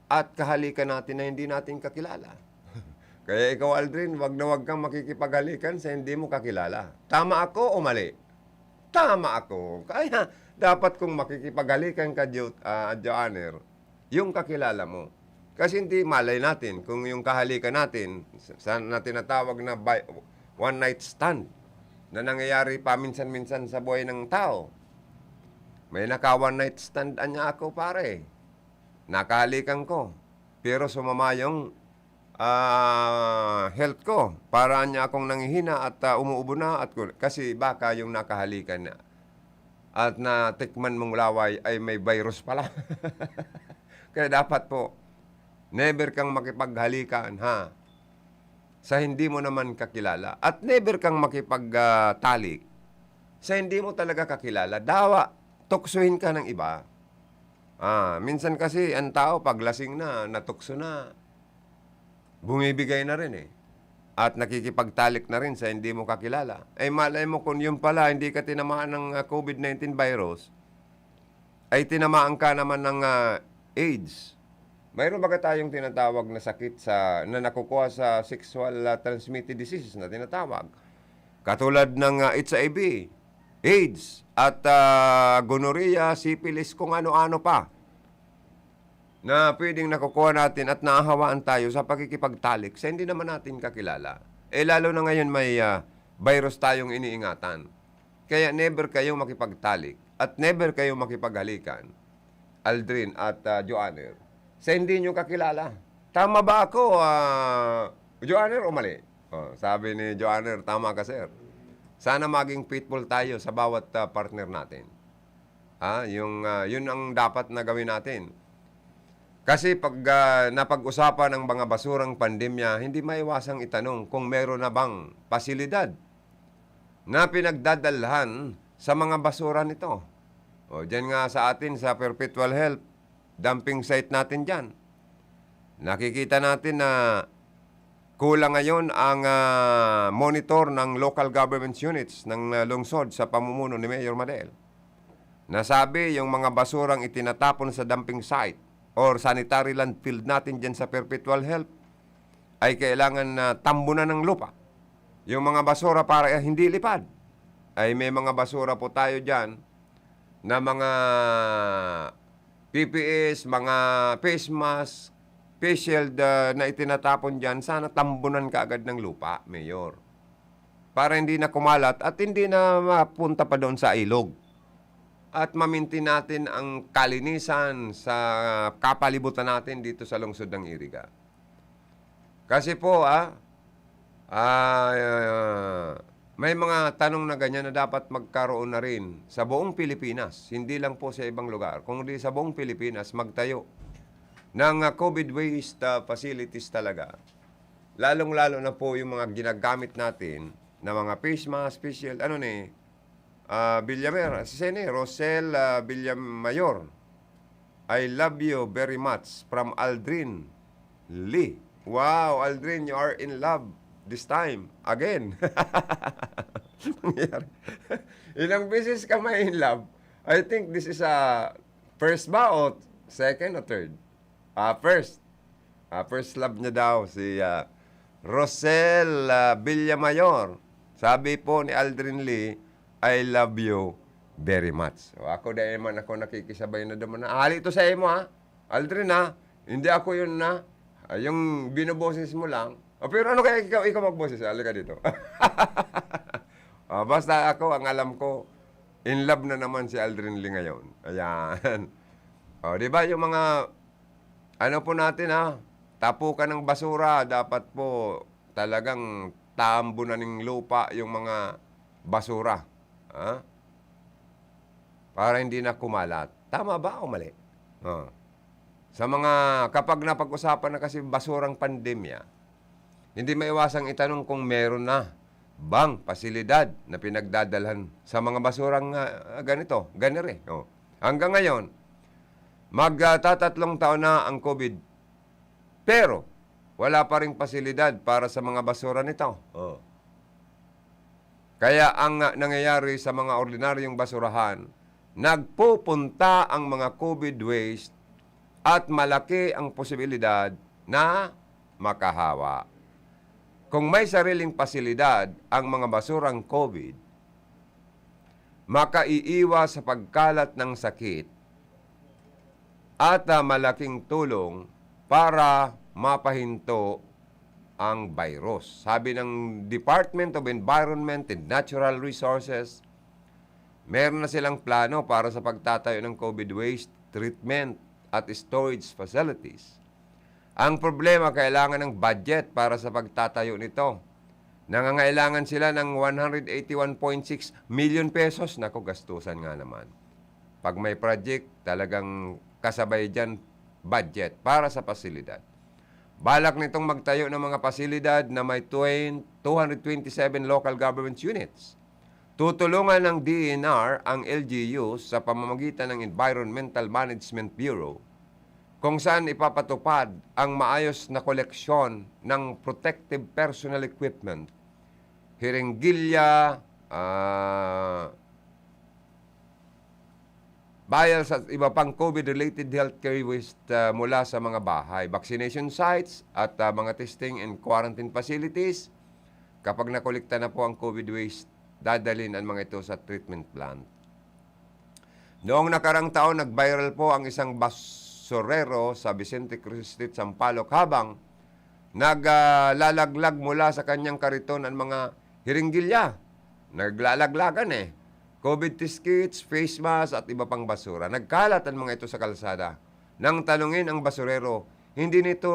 at kahalikan natin na hindi natin kakilala. Kaya ikaw, Aldrin, wag na wag kang makikipaghalikan sa hindi mo kakilala. Tama ako o mali? Tama ako. Kaya dapat kung makikipaghalikan ka, Jo-, ah, Joanner, yung kakilala mo. Kasi hindi, malay natin kung yung kahalikan natin, sa, na tinatawag na by, one night stand na nangyayari paminsan-minsan sa buhay ng tao. May naka one night stand anya ako, pare. Nakahalikan ko. Pero sumama yung, ah, health ko. Para anya akong nanghihina at, ah, umuubo na at ku-, kasi baka yung nakahalikan na at natikman mong laway ay may virus pala. Kaya dapat po, never kang makipaghalikan, ha? Sa hindi mo naman kakilala. At never kang makipag, ah, talik sa hindi mo talaga kakilala. Dawa, tuksohin ka ng iba. Ah, minsan kasi ang tao pag lasing na, natukso na, bumibigay na rin eh. At nakikipagtalik na rin sa hindi mo kakilala. Eh, malay mo kung yun pala, hindi ka tinamaan ng, ah, COVID nineteen virus, ay tinamaan ka naman ng, ah, AIDS. Mayroon baga tayong tinatawag na sakit sa, na nakukuha sa sexual, ah, transmitted diseases na tinatawag? Katulad ng, ah, H I V, AIDS, at, ah, gonorrhea, syphilis, kung ano-ano pa na pwedeng nakukuha natin at nahahawaan tayo sa pakikipagtalik sa hindi naman natin kakilala. Eh, lalo na ngayon may, ah, virus tayong iniingatan. Kaya never kayong makipagtalik at never kayong makipaghalikan, Aldrin at, ah, Joanner, sa hindi nyo kakilala. Tama ba ako, ah, Joanner, o mali? Oh, sabi ni Joanner, "Tama ka, sir." Sana maging faithful tayo sa bawat, ah, partner natin. Ah, yung, ah, yun ang dapat na gawin natin. Kasi pag, ah, napag-usapan ang mga basurang pandemya, hindi maiwasang itanong kung meron na bang pasilidad na pinagdadalhan sa mga basura nito. O, diyan nga sa atin, sa Perpetual Health, dumping site natin diyan. Nakikita natin na kulang ngayon ang, ah, monitor ng local government units ng, ah, lungsod sa pamumuno ni Mayor Madel. Nasabi, yung mga basurang itinatapon sa dumping site or sanitary landfill natin dyan sa Perpetual Health ay kailangan na tambunan ng lupa. Yung mga basura para hindi lipad. Ay may mga basura po tayo dyan na mga P P Es, mga face mask, face shield, ah, na itinatapon dyan, sana tambunan kaagad ng lupa, Mayor. Para hindi na kumalat at hindi na mapunta pa doon sa ilog. At maminti natin ang kalinisan sa kapalibutan natin dito sa lungsod ng Iriga. Kasi po, ah, ah, may mga tanong na ganyan na dapat magkaroon na rin sa buong Pilipinas, hindi lang po sa ibang lugar, kundi sa buong Pilipinas, magtayo ng, ah, COVID waste, ah, facilities talaga. Lalong-lalo na po yung mga ginagamit natin na mga face mask, face shield, ano ni, ah, Villamer, si Sene, Rosel, ah, Villamayor. "I love you very much," from Aldrin Lee. Wow, Aldrin, you are in love this time. Again. Nangyari. Ilang beses ka may in love? I think this is a first ba o second o third? Ah, first. Ah, first love niya daw si, ah, Rosel, ah, Villamayor. Sabi po ni Aldrin Lee, "I love you very much." O, ako dai man ako nakikisabay na duman na. Hali to sa imo, ha? Aldrin, ha? Hindi ako yun na, ah, yung binoboses mo lang. O, pero ano kaya ikaw, ikaw magboses? Halika dito. Ah, basta ako, ang alam ko, in love na naman si Aldrin Lee ngayon. Ayan. O, di ba yung mga, ano po natin, ha? Tapukan ng basura, dapat po talagang tambunan ng lupa yung mga basura. Ha? Para hindi na kumalat. Tama ba o mali? O. Sa mga, kapag napag-usapan na kasi basurang pandemya, hindi maiwasang itanong kung meron na bang pasilidad na pinagdadalhan sa mga basurang, ah, ganito, ganire. O. Hanggang ngayon, magtatatlong taon na ang COVID, pero wala pa ring pasilidad para sa mga basura nito. O. Kaya ang, ah, nangyayari sa mga ordinaryong basurahan, nagpupunta ang mga COVID waste at malaki ang posibilidad na makahawa. Kung may sariling pasilidad ang mga basurang COVID, makaiiwas sa pagkalat ng sakit at, ah, malaking tulong para mapahinto ang virus. Sabi ng Department of Environment and Natural Resources, meron na silang plano para sa pagtatayo ng COVID waste treatment at storage facilities. Ang problema, kailangan ng budget para sa pagtatayo nito. Nangangailangan sila ng one hundred eighty-one point six million pesos. Naku, gastusan nga naman. Pag may project, talagang kasabay diyan budget para sa pasilidad. Balak nitong magtayo ng mga pasilidad na may twen-, two hundred twenty-seven local government units. Tutulungan ng D E N R ang L G Us sa pamamagitan ng Environmental Management Bureau, kung saan ipapatupad ang maayos na koleksyon ng protective personal equipment, hiringgilya, ah, vials at iba pang COVID-related healthcare waste, ah, mula sa mga bahay, vaccination sites at, ah, mga testing and quarantine facilities. Kapag nakolekta na po ang COVID waste, dadalhin ang mga ito sa treatment plant. Noong nakarang taon, nag-viral po ang isang basurero sa Vicente Cruz Street, Sampaloc, habang Naglalaglag mula sa kanyang kariton ang mga hiringgilya. Naglalaglagan eh. COVID test kits, face mask at iba pang basura. Nagkalat ang mga ito sa kalsada. Nang tanungin ang basurero, hindi nito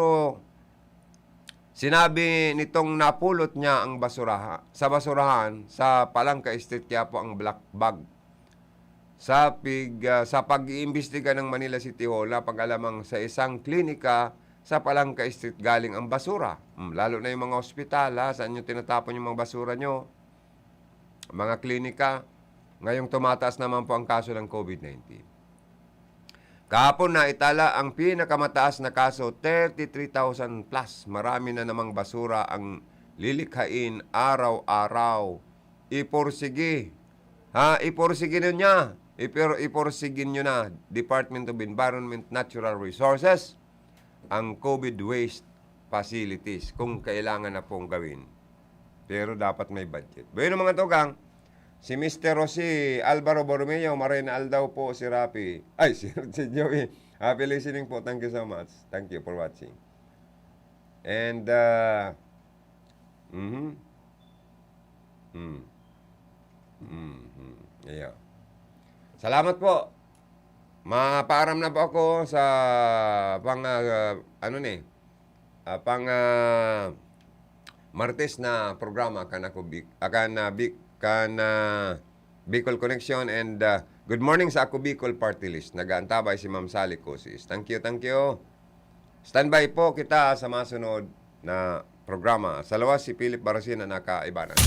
sinabi nitong napulot niya ang basuraha, sa basurahan sa Palangka Street, Quiapo ang black bag. Sa pig-, ah, sa pag-iimbestiga ng Manila City Hall, napag-alamang sa isang klinika sa Palangka Street galing ang basura. Hmm, lalo na yung mga ospital, ha, saan nyo tinatapon yung mga basura nyo? Mga klinika. Ngayong tumataas naman po ang kaso ng COVID nineteen. Kahapon naitala ang pinakamataas na kaso, thirty-three thousand plus. Marami na namang basura ang lilikhain araw-araw. Iporsige. Ha, iporsige nyo niya. Ipor-, iporsige nyo na, Department of Environment, Natural Resources, ang COVID waste facilities kung kailangan na pong gawin. Pero dapat may budget. Bueno, mga tugang, si Mister Jose Alvaro Borromeo, maray na aldaw po si Rafi. Ay, si, si Joey. Happy listening po. Thank you so much. Thank you for watching. And, uh, mhm. Hmm. Mhm. Ayan. Salamat po. Mapaaram na po ako sa pang, ah, ano ni, ah, pang, ah, Martes na programa kan ako Bic-, ah, kan, ah, Bic-, kan, ah, Bicol Connection and, ah, good morning sa Ako Bicol Party List. Nag-aantabay si Ma'am Sally Cosis. Thank you, thank you. Standby po kita sa masunod na programa. Sa lawas, si Philip Barasina nakaibanan.